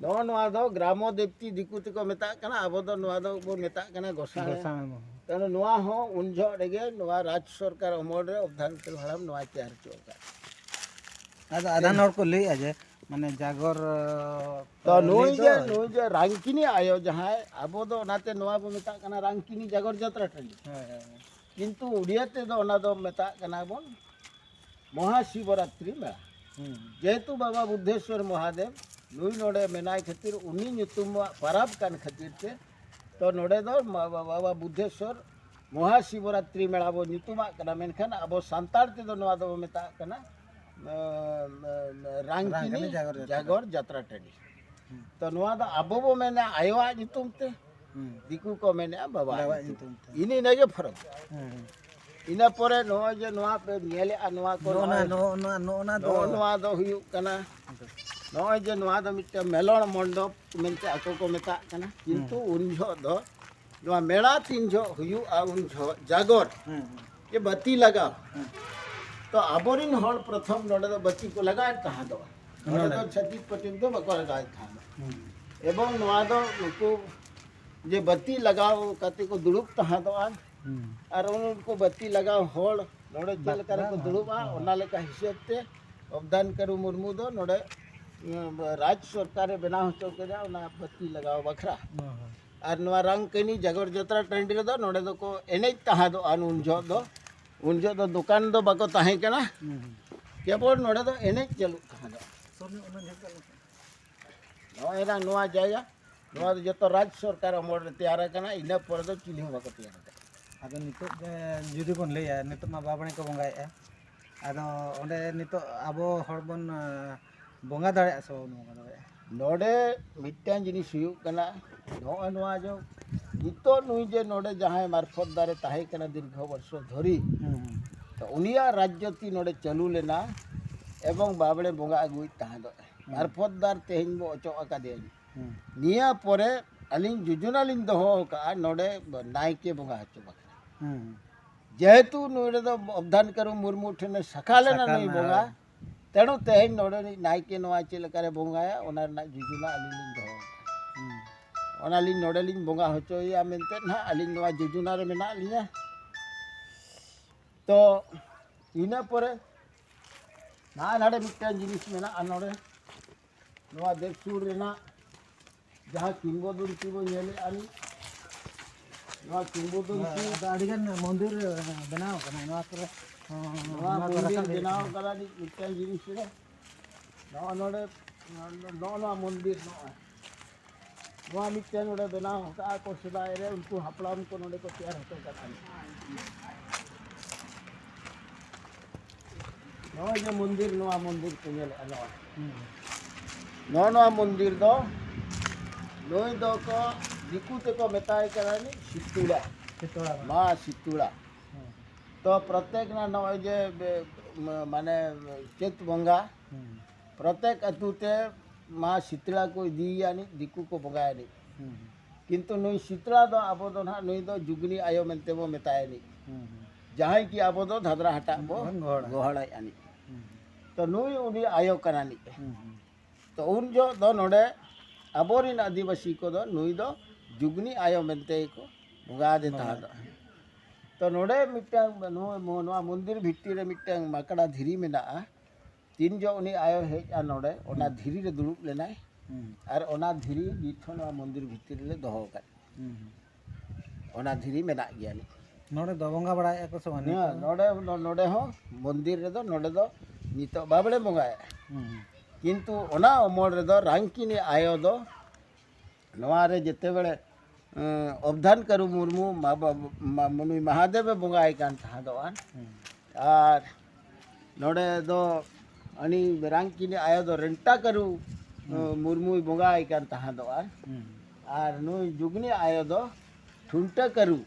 ᱱᱚᱜᱼᱚ ᱱᱚᱣᱟ ᱫᱚ ᱜᱨᱟᱢᱚ ᱫᱮᱵᱽᱛᱤ ᱫᱤᱠᱩ ᱛᱮᱠᱚ ᱢᱮᱛᱟᱜ ᱠᱟᱱᱟ, ᱟᱵᱚ ᱫᱚ ᱱᱚᱣᱟ ᱫᱚ ᱵᱚ ᱢᱮᱛᱟᱜ ᱠᱟᱱᱟ ᱜᱚᱥᱟᱬᱮ᱾ ᱜᱚᱥᱟᱬᱮ ᱢᱚᱦᱚᱞ᱾ ᱛᱮᱱᱚ ᱱᱚᱣᱟ ᱦᱚᱸ ᱩᱱ ᱡᱚᱦᱚᱜ ᱨᱮᱜᱮ ᱱᱚᱣᱟ ᱨᱟᱡᱽ ᱥᱚᱨᱠᱟᱨ ᱚᱢᱚᱞ ᱨᱮ ᱚᱵᱫᱷᱟᱱ ᱠᱟᱹᱨᱩ ᱦᱟᱲᱟᱢ ᱱᱚᱣᱟᱭ ᱛᱮᱭᱟᱨ ᱦᱚᱪᱚ ᱟᱠᱟᱫ᱾ ᱟᱫᱚ ᱟᱫᱷᱟᱱ ᱦᱚᱲ ᱠᱚ ᱞᱟᱹᱭᱮᱫᱼᱟ ᱡᱮ ᱢᱟᱱᱮ ᱡᱟᱜᱚᱨ ᱛᱚ ᱱᱩᱭ ᱞᱟᱹᱭ ᱡᱮ ᱫᱚ- ᱱᱩᱭ ᱡᱮ ᱨᱟᱝᱠᱤᱱᱤ ᱟᱭᱳ ᱡᱟᱦᱟᱸᱭ, ᱟᱵᱚ ᱫᱚ ᱚᱱᱟᱛᱮ ᱱᱚᱣᱟ ᱵᱚ ᱢᱮᱛᱟᱜ ᱠᱟᱱᱟ ᱨᱟᱝᱠᱤᱱᱤ ᱡᱟᱜᱚᱨ ᱡᱟᱛᱨᱟ ᱴᱟᱺᱰᱤ, ᱦᱮᱸ, ᱦᱮᱸ, ᱦᱮᱸ᱾ ᱠᱤᱱᱛᱩ ᱩᱲᱤᱭᱟ ᱛᱮᱫᱚ ᱚᱱᱟ ᱫᱚ ᱢᱮᱛᱟᱜ ᱠᱟᱱᱟ ᱵᱚᱱ ᱢᱚᱦᱟ ᱥᱤᱵᱚᱨᱟᱛᱨᱤ ᱢᱮᱞᱟ᱾ ᱦᱩᱸ, ᱡᱮᱦᱮᱛᱩ ᱵᱟᱵᱟ ᱵᱩᱫᱽᱫᱷᱮᱥᱣᱚᱨ ᱢᱚᱦᱟᱫᱮᱵ ᱱᱩᱭ ᱱᱚᱰᱮ ᱢᱮᱱᱟᱭ ᱠᱷᱟᱹᱛᱤᱨ, ᱩᱱᱤ ᱧᱩᱛᱩᱢᱟᱜ ᱯᱟᱨᱟᱵᱽ ᱠᱟᱱ ᱠᱷᱟᱹᱛᱤᱨ ᱛᱮ, ᱛᱚ ᱱᱚᱰᱮ ᱫᱚ ᱢᱟ-, ᱵᱟ-, ᱵᱟᱵᱟ ᱵᱩᱫᱽᱫᱷᱮᱥᱣᱚᱨ ᱢᱚᱦᱟ ᱥᱤᱵᱚᱨᱟᱛᱨᱤ ᱢᱮᱞᱟ ᱵᱚ ᱧᱩᱛᱩᱢᱟᱜ ᱠᱟᱱᱟ᱾ ᱢᱮᱱᱠᱷᱟᱱ ᱟᱵᱚ ᱥᱟᱱᱛᱟᱲ ᱛᱮᱫᱚ ᱱᱚᱣᱟ ᱫᱚᱵᱚ ᱢᱮᱛᱟᱜ ᱠᱟᱱᱟ ᱮᱸ, ᱮᱸ, ᱨᱟᱝᱠᱤᱱᱤ ᱨᱟᱝᱠᱤᱱᱤ ᱡᱟᱜᱚᱨ ᱡᱟᱛᱨᱟ᱾ ᱡᱟᱜᱚᱨ ᱡᱟᱛᱨᱟ ᱴᱟᱺᱰᱤ᱾ ᱦᱩᱸ᱾ ᱛᱚ ᱱᱚᱣᱟ ᱫᱚ ᱟᱵᱚ ᱵᱚ ᱢᱮᱱᱟ ᱟᱭᱳᱣᱟᱜ ᱧᱩᱛᱩᱢ ᱛᱮ, ᱦᱩᱸ᱾ ᱫᱤᱠᱩ ᱠᱚ ᱢᱮᱱᱮᱜᱼᱟ ᱵᱟᱵᱟᱣᱟᱜ ᱵᱟᱵᱟᱣᱟᱜ ᱧᱩᱛᱩᱢ᱾ ᱧᱩᱛᱩᱢ ᱛᱮ᱾ ᱤᱱᱟᱹ ᱤᱱᱟᱹᱜᱮ ᱯᱷᱚᱨᱚᱠ᱾ ᱦᱮᱸ, ᱦᱮᱸ᱾ ᱤᱱᱟᱹ ᱯᱚᱨᱮ ᱱᱚᱜᱼᱚᱭ ᱡᱮ ᱱᱚᱣᱟ ᱯᱮ ᱧᱮᱞᱮᱜᱼᱟ, ᱱᱚᱣᱟ ᱠᱚ ᱱᱚᱜᱼᱚ ᱱᱟ, ᱱᱚᱜᱼᱚᱭ ᱱᱚᱜᱼᱚ, ᱱᱚᱜᱼᱚ ᱱᱟ ᱫᱚ ᱱᱚᱜᱼᱚ ᱱᱚᱣᱟ ᱫᱚ ᱦᱩᱭᱩᱜ ᱠᱟᱱᱟ, ᱱᱚᱜᱼᱚᱭ ᱡᱮ ᱱᱚᱣᱟ ᱫᱚ ᱢᱤᱫᱴᱮᱱ ᱢᱮᱞᱚᱱ ᱢᱚᱱᱰᱚᱯ ᱢᱮᱱᱛᱮ ᱟᱠᱚ ᱠᱚ ᱢᱮᱛᱟᱜ ᱠᱟᱱᱟ, ᱠᱤᱱᱛᱩ ᱩᱱ ᱡᱚᱦᱚᱜ ᱫᱚ ᱱᱚᱣᱟ ᱢᱮᱞᱟ ᱛᱤᱱ ᱡᱚᱦᱚᱜ ᱦᱩᱭᱩᱜᱼᱟ, ᱩᱱ ᱡᱚᱦᱚᱜ ᱡᱟᱜᱚᱨ ᱦᱮᱸ, ᱦᱮᱸ᱾ ᱡᱮ ᱵᱟᱹᱛᱤ ᱞᱟᱜᱟᱣ, ᱦᱮᱸ᱾ ᱛᱚ ᱟᱵᱚᱨᱤᱱ ᱦᱚᱲ ᱯᱨᱚᱛᱷᱚᱢ ᱱᱚᱰᱮ ᱫᱚ ᱵᱟᱹᱛᱤ ᱠᱚ ᱞᱟᱜᱟᱣᱮᱫ ᱛᱟᱦᱮᱸ ᱫᱚ, ᱱᱚᱰᱮ ᱱᱚᱰᱮ᱾ ᱫᱚ ᱪᱷᱟᱹᱛᱤᱠ ᱯᱟᱹᱛᱤᱠ ᱫᱚ ᱵᱟᱠᱚ ᱞᱟᱜᱟᱣᱮᱫ ᱛᱟᱦᱮᱸ ᱫᱚ᱾ ᱦᱮᱸ᱾ ᱮᱵᱚᱝ ᱱᱚᱣᱟ ᱫᱚ ᱱᱩᱠᱩ ᱡᱮ ᱵᱟᱹᱛᱤ ᱞᱟᱜᱟᱣ ᱠᱟᱛᱮ ᱠᱚ ᱫᱩᱲᱩᱵ ᱛᱟᱦᱮᱸ ᱫᱚᱜᱼᱟ, ᱦᱮᱸ᱾ ᱟᱨ ᱩᱱᱠᱩ ᱵᱟᱹᱛᱤ ᱞᱟᱜᱟᱣ ᱦᱚᱲ ᱱᱚᱰᱮ ᱪᱮᱫ ᱵᱟ-, ᱞᱮᱠᱟ ᱨᱮᱠᱚ ᱵᱟ-, ᱫᱩᱲᱩᱵᱼᱟ, ᱦᱮᱸ᱾ ᱚᱱᱟ ᱞᱮᱠᱟ ᱦᱤᱥᱟᱹᱵ ᱛᱮ ᱚᱵᱫᱟᱱ ᱠᱟᱹᱨᱩ ᱢᱩᱨᱢᱩ ᱫᱚ ᱱᱚᱰᱮ, ᱩᱸ, ᱨᱟᱡᱽ ᱥᱚᱨᱠᱟᱨᱮ ᱵᱮᱱᱟᱣ ᱦᱚᱪᱚ ᱠᱮᱫᱟ ᱚᱱᱟ ᱵᱟᱹᱛᱤ ᱞᱟᱜᱟᱣ ᱵᱟᱠᱷᱨᱟ᱾ ᱦᱮᱸ, ᱦᱮᱸ᱾ ᱟᱨ ᱱᱚᱣᱟ ᱨᱟᱝᱠᱤᱱᱤ ᱡᱟᱜᱚᱨ ᱡᱟᱛᱨᱟ ᱴᱟᱺᱰᱤ ᱨᱮᱫᱚ ᱱᱚᱰᱮ ᱫᱚᱠᱚ ᱮᱱᱮᱡ ᱛᱟᱦᱮᱸ ᱫᱚᱜᱼᱟ᱾ ᱩᱱ ᱡᱚᱦᱚᱜ ᱫᱚ, ᱩᱱ ᱡᱚᱦᱚᱜ ᱫᱚ ᱫᱚᱠᱟᱱ ᱫᱚ ᱵᱟᱠᱚ ᱛᱟᱦᱮᱸ ᱠᱟᱱᱟ, ᱦᱮᱸ, ᱦᱮᱸ᱾ ᱠᱮᱵᱚᱞ ᱱᱚᱰᱮ ᱫᱚ ᱮᱱᱮᱡ ᱪᱟᱹᱞᱩᱜ ᱛᱟᱦᱮᱸ ᱫᱚᱜᱼᱟ᱾ ᱱᱚᱜᱼᱚᱭ ᱱᱟ ᱱᱚᱣᱟ ᱡᱟᱭᱜᱟ, ᱱᱚᱣᱟ ᱫᱚ ᱡᱚᱛᱚ ᱨᱟᱡᱽ ᱥᱚᱨᱠᱟᱨ ᱟᱢᱚᱞ ᱨᱮ ᱛᱮᱭᱟᱨ ᱟᱠᱟᱱᱟ, ᱤᱱᱟᱹ ᱯᱚᱨᱮ ᱫᱚ ᱪᱤᱞᱤ ᱦᱚᱸ ᱵᱟᱠᱚ ᱛᱮᱭᱟᱨ ᱟᱠᱟᱫᱟ᱾ ᱟᱫᱚ ᱱᱤᱛᱚᱜ ᱡᱮ ᱡᱩᱫᱤ ᱵᱚᱱ ᱞᱟᱹᱭᱟ, ᱱᱤᱛᱚᱜ ᱢᱟ ᱵᱟᱵᱟᱱᱮ ᱠᱚ ᱵᱚᱸᱜᱟᱭᱮᱫᱼᱟ, ᱟᱫᱚ ᱚᱸᱰᱮ ᱱᱤᱛᱚᱜ ᱟᱵᱚ ᱦᱚᱲ ᱵᱚᱱ, ᱟᱸ, ᱵᱚᱸᱜᱟ ᱫᱟᱲᱮᱭᱟᱜᱼᱟ ᱥᱮ ᱵᱟᱵᱚᱱ ᱵᱚᱸᱜᱟ ᱫᱟᱲᱮᱭᱟᱜᱼᱟ? ᱱᱚᱰᱮ ᱢᱤᱫᱴᱟᱝ ᱡᱤᱱᱤᱥ ᱦᱩᱭᱩᱜ ᱠᱟᱱᱟ, ᱱᱚᱜᱼᱚᱭ ᱱᱚᱣᱟ ᱡᱮ ᱱᱤᱛᱚᱜ ᱱᱩᱭ ᱡᱮ ᱱᱚᱰᱮ ᱡᱟᱦᱟᱸᱭ ᱢᱟᱨᱯᱷᱚᱛ ᱫᱟᱨᱮ ᱛᱟᱦᱮᱸ ᱠᱟᱱᱟ ᱫᱤᱨᱜᱷᱚ ᱵᱚᱨᱥᱚ ᱫᱷᱚᱨᱤ, ᱦᱩᱸ, ᱦᱩᱸ᱾ ᱛᱚ ᱩᱱᱤᱭᱟᱜ ᱨᱟᱡᱽᱡᱚᱛᱤ ᱱᱚᱰᱮ ᱪᱟᱹᱞᱩ ᱞᱮᱱᱟ ᱮᱵᱚᱝ ᱵᱟᱵᱲᱮ ᱵᱚᱸᱜᱟ ᱟᱹᱜᱩᱭᱮᱫ ᱛᱟᱦᱮᱸ ᱫᱚ᱾ ᱦᱩᱸ᱾ ᱢᱟᱨᱯᱷᱚᱛ ᱫᱟᱨ ᱛᱮᱦᱮᱧ ᱵᱚ ᱚᱪᱚᱜ ᱟᱠᱟᱫᱮᱭᱟ᱾ ᱦᱩᱸ᱾ ᱱᱤᱭᱟᱹ ᱯᱚᱨᱮ ᱟᱹᱞᱤᱧ ᱡᱳᱡᱚᱱᱟ ᱞᱤᱧ ᱫᱚᱦᱚ ᱟᱠᱟᱫᱼᱟ ᱱᱚᱰᱮ ᱱᱟᱭᱠᱮ ᱵᱚᱸᱜᱟ ᱦᱚᱪᱚ ᱵᱟᱠᱷᱨᱟ᱾ ᱦᱩᱸ᱾ ᱡᱮᱦᱮᱛᱩ ᱱᱚᱰᱮ ᱫᱚ ᱚᱵᱫᱷᱟᱱ ᱠᱟᱹᱨᱩ ᱢᱩᱨᱢᱩ ᱴᱷᱮᱱᱮ ᱥᱟᱠᱷᱟ ᱞᱮᱱᱟ ᱥᱟᱠᱷᱟ ᱱᱩᱭ ᱞᱮᱱᱟ, ᱵᱚᱸᱜᱟ, ᱦᱳᱭ᱾ ᱛᱮᱱᱩ ᱛᱮᱦᱮᱧ ᱱᱚᱰᱮ ᱨᱤᱡ ᱱᱟᱭᱠᱮ ᱱᱚᱣᱟ ᱪᱮᱫ ᱞᱮᱠᱟᱨᱮ ᱵᱚᱸᱜᱟᱭᱟ, ᱚᱱᱟ ᱨᱮᱱᱟᱜ ᱡᱳᱡᱚᱱᱟ ᱟᱹᱞᱤᱧ ᱞᱤᱧ ᱫᱚᱦᱚ ᱟᱠᱟᱫᱟ᱾ ᱦᱩᱸ᱾ ᱚᱱᱟᱞᱤᱧ ᱱᱚᱰᱮ ᱞᱤᱧ ᱵᱚᱸᱜᱟ ᱦᱚᱪᱚᱭᱮᱭᱟ ᱢᱮᱱᱛᱮ ᱱᱟᱦᱟᱜ ᱟᱹᱞᱤᱧ ᱱᱚᱣᱟ ᱡᱳᱡᱚᱱᱟ ᱨᱮ ᱢᱮᱱᱟᱜ ᱞᱤᱧᱟ᱾ ᱛᱚ ᱤᱱᱟᱹ ᱯᱚᱨᱮ ᱱᱟᱦᱟᱜ ᱱᱟᱰᱮ ᱢᱤᱫᱴᱟᱝ ᱡᱤᱱᱤᱥ ᱢᱮᱱᱟᱜᱼᱟ ᱱᱚᱰᱮ, ᱱᱚᱣᱟ ᱫᱮᱵᱽᱥᱩᱨ ᱨᱮᱱᱟᱜ ᱡᱟᱦᱟᱸ ᱠᱤᱝᱵᱚᱫᱚᱱᱛᱤ ᱵᱚᱱ ᱧᱮᱞᱮᱫᱼᱟ ᱱᱤᱡ, ᱱᱚᱣᱟ ᱠᱤᱝᱵᱚᱫᱚᱱᱛᱤ ᱟᱫᱚ ᱟᱹᱰᱤᱜᱟᱱ ᱢᱚᱱᱫᱤᱨ ᱵᱮᱱᱟᱣ ᱠᱟᱱᱟ ᱱᱚᱣᱟ ᱠᱚᱨᱮ᱾ ᱦᱚᱸ, ᱱᱚᱣᱟ ᱚᱱᱟ ᱠᱚ ᱢᱚᱱᱫᱤᱨ ᱨᱟᱠᱟᱵ ᱦᱩᱭᱩᱜ ᱵᱮᱱᱟᱣ ᱠᱟᱱᱟ᱾ ᱠᱟᱱᱟ ᱱᱤᱡ ᱢᱤᱫᱴᱟᱝ ᱡᱤᱱᱤᱥ ᱨᱮ, ᱱᱚᱜᱼᱚ ᱱᱚᱰᱮ, ᱱᱚᱜᱼᱚ ᱱᱚᱣᱟ ᱢᱚᱱᱫᱤᱨ, ᱱᱚᱜᱼᱚᱭ ᱱᱚᱣᱟ ᱢᱤᱫᱴᱟᱝ ᱱᱚᱰᱮ ᱵᱮᱱᱟᱣ ᱟᱠᱟᱫᱼᱟ ᱠᱚ ᱥᱮᱫᱟᱭ ᱨᱮ, ᱩᱱᱠᱩ ᱦᱟᱯᱲᱟᱢ ᱠᱚ ᱱᱚᱰᱮ ᱠᱚ ᱛᱮᱭᱟᱨ ᱦᱚᱴᱚ ᱠᱟᱜᱼᱟ᱾ ᱱᱚᱜᱼᱚᱭ ᱡᱮ ᱢᱚᱱᱫᱤᱨ, ᱱᱚᱣᱟ ᱢᱚᱱᱫᱤᱨ ᱠᱚ ᱧᱮᱞᱮᱫᱼᱟ, ᱱᱚᱣᱟ᱾ ᱦᱩᱸ᱾ ᱱᱚᱜᱼᱚ ᱱᱚᱣᱟ ᱢᱚᱱᱫᱤᱨ ᱫᱚ, ᱱᱩᱭ ᱫᱚᱠᱚ, ᱫᱤᱠᱩ ᱛᱮᱠᱚ ᱢᱮᱛᱟᱭ ᱠᱟᱱᱟ ᱱᱩᱭ ᱥᱤᱛᱩᱲᱟ᱾ ᱥᱤᱛᱩᱲᱟ᱾ ᱢᱟ ᱥᱤᱛᱩᱲᱟ᱾ ᱦᱩᱸ᱾ ᱛᱚ ᱯᱨᱚᱛᱮᱠ ᱱᱟ ᱱᱚᱜᱼᱚᱭ ᱡᱮ ᱵᱮ-, ᱢ-, ᱢᱟᱱᱮ ᱪᱟᱹᱛ ᱵᱚᱸᱜᱟ ᱦᱩᱸ᱾ ᱯᱨᱚᱛᱮᱠ ᱟᱹᱛᱩ ᱛᱮ ᱢᱟ ᱥᱤᱛᱲᱟ ᱠᱚ ᱤᱫᱤᱭᱮᱭᱟ ᱱᱤᱡ, ᱫᱤᱠᱩ ᱠᱚ ᱵᱚᱸᱜᱟᱭᱟ ᱱᱤᱡ᱾ ᱦᱩᱸ᱾ ᱠᱤᱱᱛᱩ ᱱᱩᱭ ᱥᱤᱛᱲᱟ ᱫᱚ ᱟᱵᱚ ᱫᱚ ᱱᱟᱦᱟᱜ ᱱᱩᱭ ᱫᱚ ᱡᱩᱜᱽᱱᱤ ᱟᱭᱳ ᱢᱮᱱᱛᱮ ᱵᱚ ᱢᱮᱛᱟᱭᱟ ᱱᱤᱡ᱾ ᱦᱩᱸ, ᱦᱩᱸ᱾ ᱡᱟᱦᱟᱸᱭ ᱠᱤ ᱟᱵᱚ ᱫᱚ ᱫᱷᱟᱫᱨᱟ ᱦᱟᱴᱟᱜ ᱵᱚ ᱵᱚᱱ ᱜᱚᱦᱚᱲᱟ᱾ ᱜᱚᱦᱚᱲᱟᱭᱟ ᱱᱤᱡ᱾ ᱦᱩᱸ, ᱦᱩᱸ᱾ ᱛᱚ ᱱᱩᱭ ᱩᱱᱤ ᱟᱭᱳ ᱠᱟᱱᱟ ᱱᱤᱡ᱾ ᱦᱩᱸ, ᱦᱩᱸ᱾ ᱛᱚ ᱩᱱ ᱡᱚᱦᱚᱜ ᱫᱚ ᱱᱚᱰᱮ ᱟᱵᱚᱨᱮᱱ ᱟᱹᱫᱤᱵᱟᱹᱥᱤ ᱠᱚᱫᱚ ᱱᱩᱭ ᱫᱚ ᱡᱩᱜᱽᱱᱤ ᱟᱭᱳ ᱢᱮᱱᱛᱮ ᱜᱮᱠᱚ ᱵᱚᱸᱜᱟ ᱟᱫᱮ ᱵᱚᱸᱜᱟ᱾ ᱛᱟᱦᱮᱸᱫ᱾ ᱛᱚ ᱱᱚᱰᱮ ᱢᱤᱫᱴᱟᱝ ᱱᱚᱣᱟ, ᱱᱚᱣᱟ ᱢᱚᱱᱫᱤᱨ ᱵᱷᱤᱛᱤᱨ ᱨᱮ ᱢᱤᱫᱴᱟᱝ ᱢᱟᱠᱲᱟ ᱫᱷᱤᱨᱤ ᱢᱮᱱᱟᱜᱼᱟ᱾ ᱛᱤᱱ ᱡᱚᱦᱚᱜ ᱩᱱᱤ ᱟᱭᱳ ᱦᱮᱡ ᱟ ᱱᱚᱰᱮ, ᱚᱱᱟ ᱦᱩᱸ᱾ ᱫᱷᱤᱨᱤ ᱨᱮ ᱫᱩᱲᱩᱵ ᱞᱮᱱᱟᱭ᱾ ᱦᱩᱸ᱾ ᱟᱨ ᱚᱱᱟ ᱫᱷᱤᱨᱤ ᱱᱤᱛ ᱦᱚᱸ ᱱᱚᱣᱟ ᱢᱚᱱᱫᱤᱨ ᱵᱷᱤᱛᱤᱨ ᱨᱮᱞᱮ ᱫᱚᱦᱚ ᱟᱠᱟᱫ᱾ ᱦᱩᱸ᱾ ᱚᱱᱟ ᱫᱷᱤᱨᱤ ᱢᱮᱱᱟᱜ ᱜᱮᱭᱟ ᱱᱤᱛ᱾ ᱱᱚᱰᱮ ᱫᱚ ᱵᱚᱸᱜᱟ ᱵᱟᱲᱟᱭᱮᱫᱼᱟ ᱠᱚ ᱥᱮ ᱵᱟᱝ ᱦᱮᱸ, ᱱᱤᱛ ᱦᱚᱸ? ᱱᱚᱰᱮ, ᱱᱚᱰᱮ ᱦᱚᱸ ᱢᱚᱱᱫᱤᱨ ᱨᱮᱫᱚ ᱱᱚᱰᱮ ᱫᱚ ᱱᱤᱛᱚᱜ ᱵᱟᱵᱲᱮ ᱵᱚᱸᱜᱟᱭᱟ᱾ ᱦᱩᱸ᱾ ᱠᱤᱱᱛᱩ ᱚᱱᱟ ᱚᱢᱚᱞ ᱨᱮᱫᱚ ᱨᱟᱝᱠᱤᱱᱤ ᱟᱭᱳ ᱫᱚ ᱱᱚᱣᱟ ᱨᱮ ᱡᱮᱛᱮ ᱵᱮᱲᱮ, ᱮᱸ, ᱚᱵᱫᱷᱟᱱ ᱠᱟᱹᱨᱩ ᱢᱩᱨᱢᱩ ᱢᱟ-, ᱵᱟ-, ᱢᱟ-, ᱱᱩᱭ ᱢᱟᱦᱟᱫᱮᱵᱮ ᱵᱚᱸᱜᱟᱭ ᱠᱟᱱ ᱛᱟᱦᱮᱸᱫᱚᱜᱼᱟ᱾ ᱦᱩᱸ᱾ ᱟᱨ ᱱᱚᱰᱮ ᱫᱚ ᱩᱱᱤ ᱨᱟᱝᱠᱤᱱᱤ ᱟᱭᱳ ᱫᱚ ᱨᱮᱱᱴᱟ ᱠᱟᱹᱨᱩ ᱦᱩᱸ᱾ ᱢᱩᱨᱢᱩᱭ ᱵᱚᱸᱜᱟᱭ ᱠᱟᱱ ᱛᱟᱦᱮᱸᱫᱚᱜᱼᱟ᱾ ᱦᱩᱸ᱾ ᱟᱨ ᱱᱩᱭ ᱡᱩᱜᱽᱱᱤ ᱟᱭᱳ ᱫᱚ ᱴᱷᱩᱱᱴᱟᱹ ᱠᱟᱹᱨᱩ᱾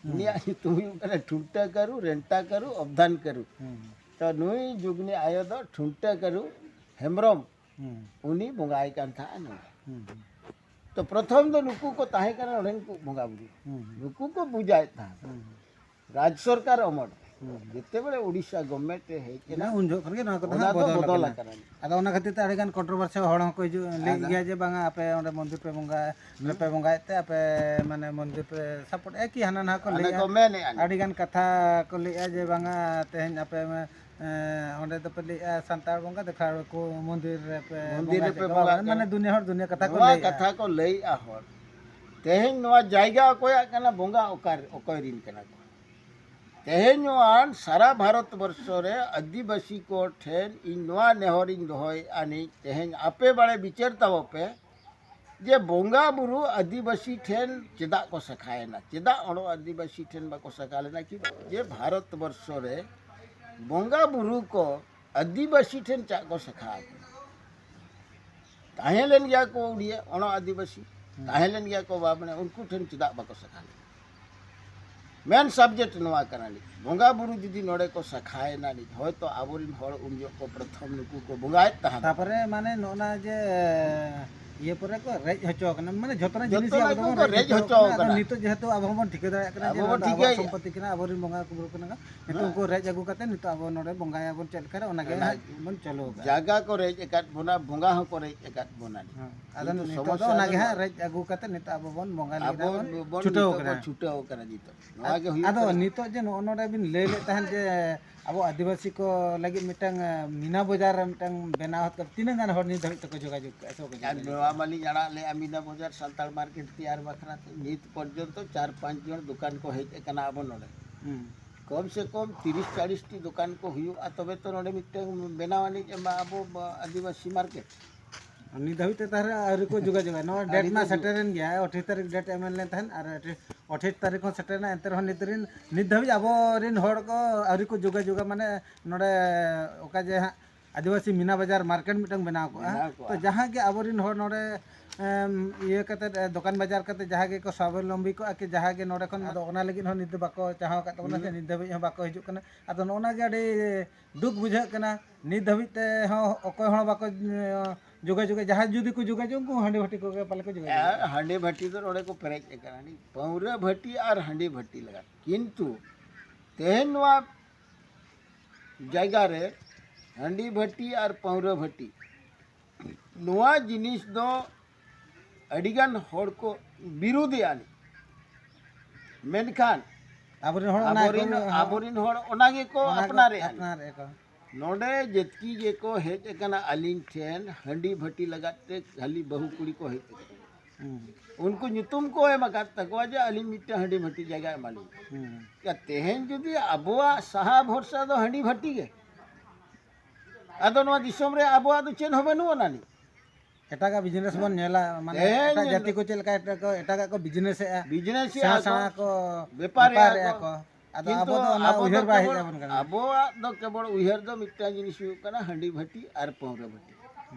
ᱦᱩᱸ᱾ ᱩᱱᱤᱭᱟᱜ ᱧᱩᱛᱩᱢ ᱦᱩᱭᱩᱜ ᱠᱟᱱᱟ ᱴᱷᱩᱱᱴᱟᱹ ᱠᱟᱹᱨᱩ, ᱨᱮᱱᱴᱟ ᱠᱟᱹᱨᱩ, ᱚᱵᱫᱷᱟᱱ ᱠᱟᱹᱨᱩ᱾ ᱦᱩᱸ᱾ ᱛᱚ ᱱᱩᱭ ᱡᱩᱜᱽᱱᱤ ᱟᱭᱳ ᱫᱚ ᱴᱷᱩᱱᱴᱟᱹ ᱠᱟᱹᱨᱩ ᱦᱮᱢᱵᱨᱚᱢ, ᱦᱩᱸ᱾ ᱩᱱᱤ ᱵᱚᱸᱜᱟᱭ ᱠᱟᱱ ᱛᱟᱦᱮᱸᱫ ᱱᱚᱰᱮ᱾ ᱦᱩᱸ᱾ ᱛᱚ ᱯᱨᱚᱛᱷᱚᱢ ᱫᱚ ᱱᱩᱠᱩ ᱠᱚ ᱛᱟᱦᱮᱸ ᱠᱟᱱᱟ ᱱᱚᱰᱮᱱ ᱠᱚ ᱵᱚᱸᱜᱟ ᱵᱩᱨᱩ᱾ ᱦᱩᱸ᱾ ᱱᱩᱠᱩ ᱠᱚ ᱵᱩᱡᱟᱭᱮᱫ ᱛᱟᱦᱮᱸᱫ᱾ ᱦᱩᱸ᱾ ᱨᱟᱡᱽ ᱥᱚᱨᱠᱟᱨ ᱚᱢᱚᱞ ᱨᱮ᱾ ᱦᱩᱸ᱾ ᱡᱮᱛᱮᱵᱮᱞᱮ ᱳᱰᱤᱥᱟ ᱜᱚᱵᱷᱢᱮᱱᱴ ᱮ ᱦᱮᱡ ᱮᱱᱟ, ᱩᱱ ᱡᱚᱦᱚᱜ ᱠᱷᱚᱱ ᱜᱮ ᱱᱚᱣᱟ ᱠᱚᱫᱚ ᱚᱱᱟ ᱦᱟᱸᱜ ᱫᱚ ᱵᱚᱫᱚᱞ ᱵᱚᱫᱚᱞ ᱟᱠᱟᱱᱟ᱾ ᱟᱠᱟᱱᱟ᱾ ᱟᱫᱚ ᱚᱱᱟ ᱠᱷᱟᱹᱛᱤᱨ ᱛᱮ ᱟᱹᱰᱤᱜᱟᱱ ᱠᱚᱱᱴᱨᱳᱵᱷᱟᱨᱥᱤ ᱦᱚᱲ ᱦᱚᱸᱠᱚ ᱦᱤᱡᱩᱜ, ᱞᱟᱹᱭᱮᱫ ᱟᱫᱚ? ᱜᱮᱭᱟ ᱡᱮ ᱵᱟᱝᱟ ᱟᱯᱮ ᱚᱸᱰᱮ ᱢᱚᱱᱫᱤᱨ ᱯᱮ ᱵᱚᱸᱜᱟ, ᱦᱩᱸ᱾ ᱯᱮ ᱵᱚᱸᱜᱟᱭᱮᱫ ᱛᱮ ᱟᱯᱮ ᱢᱟᱱᱮ ᱢᱚᱱᱫᱤᱨ ᱯᱮ ᱥᱟᱯᱳᱨᱴ ᱮᱫᱼᱟ ᱠᱤ ᱦᱟᱱᱟ ᱱᱟᱣᱟ ᱠᱚ ᱚᱱᱮ ᱞᱟᱹᱭᱮᱫᱼᱟ᱾ ᱠᱚ ᱢᱮᱱᱮᱫᱼᱟ᱾ ᱟᱹᱰᱤᱜᱟᱱ ᱠᱟᱛᱷᱟ ᱠᱚ ᱞᱟᱹᱭᱮᱫᱼᱟ ᱡᱮ ᱵᱟᱝᱟ ᱛᱮᱦᱮᱧ ᱟᱯᱮ ᱢᱟ, ᱮᱸ, ᱚᱸᱰᱮ ᱫᱚᱯᱮ ᱞᱟᱹᱭᱮᱫᱼᱟ ᱥᱟᱱᱛᱟᱲ ᱵᱚᱸᱜᱟ, ᱫᱮᱠᱷᱟᱣ ᱠᱚ ᱢᱚᱱᱫᱤᱨ ᱨᱮᱯᱮ ᱢᱚᱱᱫᱤᱨ ᱵᱚᱸᱜᱟ ᱨᱮᱯᱮ ᱪᱮᱫ ᱠᱚ ᱵᱚᱸᱜᱟᱜ ᱵᱟᱝ, ᱢᱟᱱᱮ ᱠᱟᱱᱟ᱾ ᱫᱩᱱᱤᱭᱟᱹ ᱦᱚᱲ ᱫᱩᱱᱤᱭᱟᱹ ᱠᱟᱛᱷᱟ ᱠᱚ ᱱᱚᱣᱟ ᱞᱟᱹᱭᱮᱫᱼᱟ᱾ ᱠᱟᱛᱷᱟ ᱠᱚ ᱞᱟᱹᱭᱮᱫᱼᱟ ᱦᱚᱲ᱾ ᱛᱮᱦᱮᱧ ᱱᱚᱣᱟ ᱡᱟᱭᱜᱟ ᱚᱠᱚᱭᱟᱜ ᱠᱟᱱᱟ, ᱵᱚᱸᱜᱟ ᱚᱠᱟ, ᱚᱠᱚᱭ ᱨᱤᱱ ᱠᱟᱱᱟ ᱠᱚ? ᱛᱮᱦᱮᱧ ᱱᱚᱣᱟ ᱥᱟᱨᱟ ᱵᱷᱟᱨᱚᱛ ᱵᱚᱨᱥᱚ ᱨᱮ ᱟᱹᱫᱤᱵᱟᱹᱥᱤ ᱠᱚ ᱴᱷᱮᱱ ᱤᱧ ᱱᱚᱣᱟ ᱱᱮᱦᱚᱨᱤᱧ ᱫᱚᱦᱚᱭᱮᱫᱼᱟ ᱱᱤᱡ, ᱛᱮᱦᱮᱧ ᱟᱯᱮ ᱵᱟᱲᱮ ᱵᱤᱪᱟᱹᱨ ᱛᱟᱵᱚ ᱯᱮ ᱡᱮ ᱵᱚᱸᱜᱟ ᱵᱩᱨᱩ ᱟᱹᱫᱤᱵᱟᱹᱥᱤ ᱴᱷᱮᱱ ᱪᱮᱫᱟᱜ ᱠᱚ ᱥᱟᱠᱷᱟᱭᱮᱱᱟ, ᱪᱮᱫᱟᱜ ᱚᱱᱟ ᱟᱹᱫᱤᱵᱟᱹᱥᱤ ᱴᱷᱮᱱ ᱵᱟᱠᱚ ᱥᱟᱠᱷᱟ ᱞᱮᱱᱟ? ᱠᱤ ᱡᱮ ᱵᱷᱟᱨᱚᱛ ᱵᱚᱨᱥᱚ ᱨᱮ ᱵᱚᱸᱜᱟ ᱵᱩᱨᱩ ᱠᱚ ᱟᱹᱫᱤᱵᱟᱹᱥᱤ ᱴᱷᱮᱱ ᱪᱟᱜ ᱠᱚ ᱥᱟᱠᱷᱟ ᱟᱠᱟᱱᱟ? ᱛᱟᱦᱮᱸ ᱞᱮᱱ ᱜᱮᱭᱟ ᱠᱚ ᱩᱲᱤᱭᱟ, ᱚᱱᱟ ᱟᱹᱫᱤᱵᱟᱹᱥᱤ, ᱦᱩᱸ᱾ ᱛᱟᱦᱮᱸ ᱞᱮᱱ ᱜᱮᱭᱟ ᱠᱚ ᱵᱟᱢᱱᱮ, ᱩᱱᱠᱩ ᱴᱷᱮᱱ ᱪᱮᱫᱟᱜ ᱵᱟᱠᱚ ᱥᱟᱠᱷᱟ ᱞᱮᱱᱟ? ᱢᱮᱱ ᱥᱟᱵᱡᱮᱠᱴ ᱱᱚᱣᱟ ᱠᱟᱱᱟ ᱱᱤᱡ, ᱵᱚᱸᱜᱟ ᱵᱩᱨᱩ ᱡᱩᱫᱤ ᱱᱚᱰᱮ ᱠᱚ ᱥᱟᱠᱷᱟᱭᱮᱱᱟ ᱱᱤᱡ, ᱦᱚᱭᱛᱚ ᱟᱵᱚᱨᱮᱱ ᱦᱚᱲ ᱩᱱ ᱡᱚᱦᱚᱜ ᱠᱚ ᱯᱨᱚᱛᱷᱚᱢ ᱱᱩᱠᱩ ᱠᱚ ᱵᱚᱸᱜᱟᱭᱮᱫ ᱛᱟᱦᱮᱸᱫ᱾ ᱛᱟᱯᱚᱨᱮ ᱢᱟᱱᱮ ᱱᱚᱜᱼᱚ ᱱᱟ ᱡᱮ ᱤᱭᱟᱹ ᱯᱚᱨᱮ ᱠᱚ ᱨᱮᱡ ᱦᱚᱪᱚ ᱠᱟᱱᱟ, ᱢᱟᱱᱮ ᱡᱷᱚᱛᱚ ᱨᱮᱱᱟᱜ ᱡᱷᱚᱛᱚ ᱡᱤᱱᱤᱥ ᱜᱮ ᱟᱵᱚ ᱨᱮᱱᱟᱜ ᱫᱚᱵᱚᱱ ᱠᱚ ᱨᱮᱡ ᱨᱮᱡ ᱦᱚᱪᱚ ᱦᱚᱪᱚ ᱠᱟᱱᱟ᱾ ᱟᱫᱚ ᱠᱟᱱᱟ᱾ ᱱᱤᱛᱚᱜ ᱡᱮᱦᱮᱛᱩ ᱟᱵᱚ ᱦᱚᱸᱵᱚᱱ ᱴᱷᱤᱠᱟᱹ ᱫᱟᱲᱮᱭᱟᱜ ᱠᱟᱱᱟ ᱡᱮ ᱟᱵᱚ ᱱᱚᱣᱟ ᱵᱚᱱ ᱫᱚ ᱟᱵᱚᱣᱟᱜ ᱴᱷᱤᱠᱟᱹᱭ ᱥᱚᱢᱯᱚᱛᱤ ᱠᱟᱱᱟ, ᱟᱵᱚᱨᱮᱱ ᱵᱚᱸᱜᱟ ᱠᱚ ᱵᱩᱨᱩ ᱠᱟᱱᱟ ᱠᱚ, ᱱᱤᱛᱚᱜ ᱦᱮᱸ᱾ ᱩᱱᱠᱩ ᱨᱮᱡ ᱟᱹᱜᱩ ᱠᱟᱛᱮ ᱱᱤᱛᱚᱜ ᱟᱵᱚ ᱱᱚᱰᱮ ᱵᱚᱸᱜᱟᱭᱟᱵᱚᱱ ᱪᱮᱫ ᱞᱮᱠᱟᱨᱮ, ᱚᱱᱟᱜᱮ ᱚᱱᱟ ᱦᱟᱸᱜ ᱵᱚᱱ ᱪᱟᱹᱞᱩ ᱟᱠᱟᱫᱟ᱾ ᱡᱟᱭᱜᱟ ᱠᱚ ᱨᱮᱡ ᱟᱠᱟᱫ ᱵᱚᱱᱟ, ᱵᱚᱸᱜᱟ ᱦᱚᱸᱠᱚ ᱨᱮᱡ ᱟᱠᱟᱫ ᱵᱚᱱᱟ᱾ ᱦᱮᱸ᱾ ᱟᱫᱚ ᱠᱤᱱᱛᱩ ᱱᱤᱛᱚᱜ ᱫᱚ ᱥᱚᱢᱚᱥᱥᱟ ᱚᱱᱟᱜᱮ ᱫᱚ ᱦᱟᱸᱜ ᱨᱮᱡ ᱟᱹᱜᱩ ᱠᱟᱛᱮ ᱱᱤᱛᱚᱜ ᱟᱵᱚ ᱵᱚᱱ ᱵᱚᱸᱜᱟ ᱞᱟᱹᱜᱤᱫ ᱟᱵᱚ ᱦᱟᱸᱜ ᱵᱚᱱ ᱱᱤᱛᱚᱜ ᱪᱷᱩᱴᱟᱹᱣ ᱫᱚᱵᱚᱱ ᱠᱟᱱᱟ᱾ ᱪᱷᱩᱴᱟᱹᱣ ᱠᱟᱱᱟ ᱱᱤᱛᱚᱜ᱾ ᱱᱚᱣᱟ ᱜᱮ ᱦᱩᱭᱩᱜ ᱟᱫᱚ ᱠᱟᱱᱟ᱾ ᱱᱤᱛᱚᱜ ᱡᱮ ᱱᱚᱜᱼᱚ ᱱᱚᱰᱮ ᱵᱤᱱ ᱞᱟᱹᱭ ᱞᱮᱫ ᱛᱟᱦᱮᱸᱫ ᱡᱮ ᱟᱵᱚ ᱟᱹᱫᱤᱵᱟᱹᱥᱤ ᱠᱚ ᱞᱟᱹᱜᱤᱫ ᱢᱤᱫᱴᱟᱝ, ᱮ, ᱢᱤᱱᱟ ᱵᱟᱡᱟᱨ ᱨᱮ ᱢᱤᱫᱴᱟᱝ ᱵᱮᱱᱟᱣ ᱠᱟᱛᱮ ᱛᱤᱱᱟᱹᱜ ᱜᱟᱱ ᱦᱚᱲ ᱱᱤᱛ ᱫᱷᱟᱹᱵᱤᱡ ᱛᱮᱠᱚ ᱡᱳᱜᱟᱡᱳᱜᱽ ᱠᱟᱜᱼᱟ ᱥᱮ ᱵᱟᱠᱚ ᱟᱨ ᱡᱳᱜᱟᱡᱳᱜᱽ ᱱᱚᱣᱟ ᱠᱟᱜᱼᱟ? ᱢᱟᱞᱤᱧ ᱟᱲᱟᱜ ᱞᱮᱜᱼᱟ ᱢᱤᱱᱟ ᱵᱟᱡᱟᱨ ᱥᱟᱱᱛᱟᱲ ᱢᱟᱨᱠᱮᱴ ᱛᱮᱭᱟᱨ ᱵᱟᱠᱷᱨᱟ ᱛᱮ᱾ ᱱᱤᱛ ᱯᱚᱨᱡᱚᱱᱛᱚ ᱪᱟᱨ ᱯᱟᱸᱪ ᱡᱚᱱ ᱫᱚᱠᱟᱱ ᱠᱚ ᱦᱮᱡ ᱟᱠᱟᱱᱟ ᱟᱵᱚ ᱱᱚᱰᱮ᱾ ᱦᱩᱸ᱾ ᱠᱚᱢ ᱥᱮ ᱠᱚᱢ ᱛᱤᱨᱤᱥ ᱪᱟᱞᱤᱥ ᱴᱤ ᱫᱚᱠᱟᱱ ᱠᱚ ᱦᱩᱭᱩᱜᱼᱟ, ᱛᱚᱵᱮ ᱛᱚ ᱱᱚᱰᱮ ᱢᱤᱫᱴᱟᱝ ᱵᱮᱱᱟᱣ ᱟᱹᱱᱤᱡ ᱮᱢᱟ ᱟᱵᱚ ᱟᱹᱫᱤᱵᱟᱹᱥᱤ ᱢᱟᱨᱠᱮᱴ᱾ ᱱᱤᱛ ᱫᱷᱟᱹᱵᱤᱡ ᱛᱮ ᱛᱟᱦᱞᱮ ᱟᱹᱣᱨᱤ ᱠᱚ ᱡᱳᱜᱟᱡᱳᱜᱟ᱾ ᱱᱚᱣᱟ ᱟᱹᱣᱨᱤ ᱰᱮᱴ ᱢᱟ ᱠᱚ ᱡᱳᱜ- ᱥᱮᱴᱮᱨᱮᱱ ᱜᱮᱭᱟ, ᱟᱴᱷᱟᱥ ᱛᱟᱹᱨᱤᱠᱷ ᱰᱮᱴ ᱮᱢ ᱞᱮᱱ ᱛᱟᱦᱮᱸᱫ, ᱟᱨ ᱟᱴᱷᱟᱥ ᱛᱟᱹᱨᱤᱠᱷ ᱦᱚᱸ ᱥᱮᱴᱮᱨᱮᱱᱟ, ᱮᱱᱛᱮ ᱨᱮᱦᱚᱸ ᱱᱤᱛ ᱨᱤᱱ, ᱱᱤᱛ ᱫᱷᱟᱹᱵᱤᱡ ᱟᱵᱚᱨᱤᱱ ᱦᱚᱲ ᱠᱚ ᱟᱹᱣᱨᱤ ᱠᱚ ᱡᱳᱜᱟᱡᱳᱜᱟ, ᱢᱟᱱᱮ ᱱᱚᱰᱮ ᱚᱠᱟ ᱡᱮ ᱦᱟᱸᱜ ᱟᱹᱫᱤᱵᱟᱹᱥᱤ ᱢᱤᱱᱟ ᱵᱟᱡᱟᱨ ᱢᱟᱨᱠᱮᱴ ᱢᱤᱫᱴᱟᱝ ᱵᱮᱱᱟᱣ ᱠᱚᱜᱼᱟ᱾ ᱵᱮᱱᱟᱣ ᱠᱚᱜᱼᱟ᱾ ᱛᱚ ᱡᱟᱦᱟᱸ ᱜᱮ ᱟᱵᱚᱨᱮᱱ ᱦᱚᱲ ᱱᱚᱰᱮ ᱮᱢ, ᱤᱭᱟᱹ ᱠᱟᱛᱮ, ᱮ, ᱫᱚᱠᱟᱱ ᱵᱟᱡᱟᱨ ᱠᱟᱛᱮ ᱡᱟᱦᱟᱸ ᱜᱮᱠᱚ ᱥᱟᱵᱚᱞᱚᱢᱵᱤ ᱠᱚᱜᱼᱟ ᱠᱤ ᱡᱟᱦᱟᱸ ᱜᱮ ᱱᱚᱰᱮ ᱠᱷᱚᱱ, ᱟᱫᱚ ᱚᱱᱟ ᱞᱟᱹᱜᱤᱫ ᱦᱚᱸ ᱱᱤᱛ ᱫᱚ ᱵᱟᱠᱚ ᱪᱟᱦᱟᱣ ᱟᱠᱟᱫ ᱛᱟᱵᱚᱱᱟ ᱥᱮ ᱦᱩᱸ᱾ ᱱᱤᱛ ᱫᱷᱟᱹᱵᱤᱡ ᱦᱚᱸ ᱵᱟᱠᱚ ᱦᱤᱡᱩᱜ ᱠᱟᱱᱟ᱾ ᱟᱫᱚ ᱱᱚᱜᱼᱚ ᱱᱟ ᱜᱮ ᱟᱹᱰᱤ ᱫᱩᱠ ᱵᱩᱡᱷᱟᱹᱜ ᱠᱟᱱᱟ᱾ ᱱᱤᱛ ᱫᱷᱟᱹᱵᱤᱡ ᱛᱮ ᱦᱚᱸ ᱚᱠᱚᱭ ᱦᱚᱸ ᱵᱟᱠᱚ, ᱮ, ᱡᱳᱜᱟᱡᱳᱜᱟ᱾ ᱡᱟᱦᱟᱸᱭ ᱡᱩᱫᱤ ᱠᱚ ᱡᱳᱜᱟᱡᱳᱜᱽ, ᱩᱱᱠᱩ ᱦᱚᱸ ᱦᱟᱺᱰᱤ ᱵᱷᱟᱹᱴᱤ ᱠᱚᱜᱮ ᱯᱟᱞᱮ ᱠᱚ ᱡᱳᱜᱟᱡᱳᱜᱽ᱾ ᱟᱨ ᱦᱟᱺᱰᱤ ᱵᱷᱟᱹᱴᱤ ᱫᱚ ᱱᱚᱰᱮ ᱠᱚ ᱯᱮᱨᱮᱡ ᱟᱠᱟᱱᱟ, ᱦᱟᱺᱰᱤ, ᱯᱟᱹᱣᱨᱟᱹ ᱵᱷᱟᱹᱴᱤ ᱟᱨ ᱦᱟᱺᱰᱤ ᱵᱷᱟᱹᱴᱤ ᱞᱟᱜᱟᱫ᱾ ᱠᱤᱱᱛᱩ ᱛᱮᱦᱮᱧ ᱱᱚᱣᱟ ᱡᱟᱭᱜᱟ ᱨᱮ ᱦᱟᱺᱰᱤ ᱵᱷᱟᱹᱴᱤ ᱟᱨ ᱯᱟᱹᱣᱨᱟᱹ ᱵᱷᱟᱹᱴᱤ, ᱱᱚᱣᱟ ᱡᱤᱱᱤᱥ ᱫᱚ ᱟᱹᱰᱤᱜᱟᱱ ᱦᱚᱲ ᱠᱚ ᱵᱤᱨᱩᱫᱷᱮᱜᱼᱟ ᱱᱤᱡ᱾ ᱢᱮᱱᱠᱷᱟᱱ ᱟᱵᱚᱨᱮᱱ ᱦᱚᱲ ᱚᱱᱟ ᱟᱵᱚᱨᱮᱱ, ᱜᱮᱠᱚ, ᱟᱵᱚᱨᱮᱱ ᱦᱚᱲ ᱚᱱᱟ ᱜᱮᱠᱚ ᱚᱱᱟ ᱠᱚ ᱟᱯᱱᱟᱨᱮᱜᱼᱟ ᱱᱤᱡ᱾ ᱟᱯᱱᱟᱨᱮᱜᱼᱟ ᱠᱚ᱾ ᱱᱚᱰᱮ ᱡᱮᱛᱠᱤ ᱜᱮᱠᱚ ᱦᱮᱡ ᱟᱠᱟᱱᱟ ᱟᱹᱞᱤᱧ ᱴᱷᱮᱱ, ᱦᱟᱺᱰᱤ ᱵᱷᱟᱹᱴᱤ ᱞᱟᱜᱟᱫ ᱛᱮ ᱠᱷᱟᱹᱞᱤ ᱵᱟᱹᱦᱩ ᱠᱩᱲᱤ ᱠᱚ ᱦᱮᱡ ᱟᱠᱟᱱᱟ᱾ ᱦᱩᱸ᱾ ᱩᱱᱠᱩ ᱧᱩᱛᱩᱢ ᱠᱚ ᱮᱢ ᱟᱠᱟᱫ ᱛᱟᱠᱚᱣᱟ ᱡᱮ ᱟᱹᱞᱤᱧ ᱢᱤᱫᱴᱟᱝ ᱦᱟᱺᱰᱤ ᱵᱷᱟᱹᱴᱤ ᱡᱟᱭᱜᱟ ᱮᱢᱟᱞᱤᱧ᱾ ᱦᱩᱸ᱾ ᱭᱟ, ᱛᱮᱦᱮᱧ ᱡᱩᱫᱤ ᱟᱵᱚᱣᱟᱜ ᱥᱟᱦᱟ ᱵᱷᱚᱨᱥᱟ ᱫᱚ ᱦᱟᱺᱰᱤ ᱵᱷᱟᱹᱴᱤ ᱜᱮ, ᱟᱫᱚ ᱱᱚᱣᱟ ᱫᱤᱥᱚᱢ ᱨᱮ ᱟᱵᱚᱣᱟᱜ ᱫᱚ ᱪᱮᱫ ᱦᱚᱸ ᱵᱟᱹᱱᱩᱜ ᱟᱱᱟ ᱱᱤᱡ᱾ ᱮᱴᱟᱜᱟᱜ ᱵᱤᱡᱽᱱᱮᱥ ᱵᱚᱱ ᱧᱮᱞᱟ, ᱢᱟᱱᱮ ᱛᱮᱦᱮᱧ ᱮᱴᱟᱜ ᱡᱟᱹᱛᱤ ᱠᱚ ᱪᱮᱫ ᱞᱮᱠᱟ ᱮᱴᱟᱜ ᱠᱚ, ᱮᱴᱟᱜᱟᱜ ᱠᱚ ᱵᱤᱡᱽᱱᱮᱥᱮᱜᱼᱟ, ᱵᱤᱡᱽᱱᱮᱥᱮᱜᱼᱟ ᱥᱮᱬᱟ ᱠᱚ, ᱥᱮᱬᱟ ᱠᱚ ᱵᱮᱯᱟᱨᱮᱜᱼᱟ ᱵᱮᱯᱟᱨᱮᱜᱼᱟ ᱠᱚ᱾ ᱠᱚ᱾ ᱟᱫᱚ ᱠᱤᱱᱛᱩ ᱟᱵᱚ ᱫᱚ ᱚᱱᱟ ᱟᱵᱚ ᱫᱚ ᱩᱭᱦᱟᱹᱨ ᱵᱟᱭ ᱦᱮᱡ ᱠᱮᱵᱚᱞ, ᱟᱵᱚᱱ ᱠᱟᱱᱟ᱾ ᱟᱵᱚᱣᱟᱜ ᱫᱚ ᱠᱮᱵᱚᱞ ᱩᱭᱦᱟᱹᱨ ᱫᱚ ᱢᱤᱫᱴᱟᱝ ᱡᱤᱱᱤᱥ ᱦᱩᱭᱩᱜ ᱠᱟᱱᱟ ᱦᱟᱺᱰᱤ ᱵᱷᱟᱹᱴᱤ ᱟᱨ ᱯᱟᱹᱣᱨᱟᱹ ᱵᱷᱟᱹᱴᱤ᱾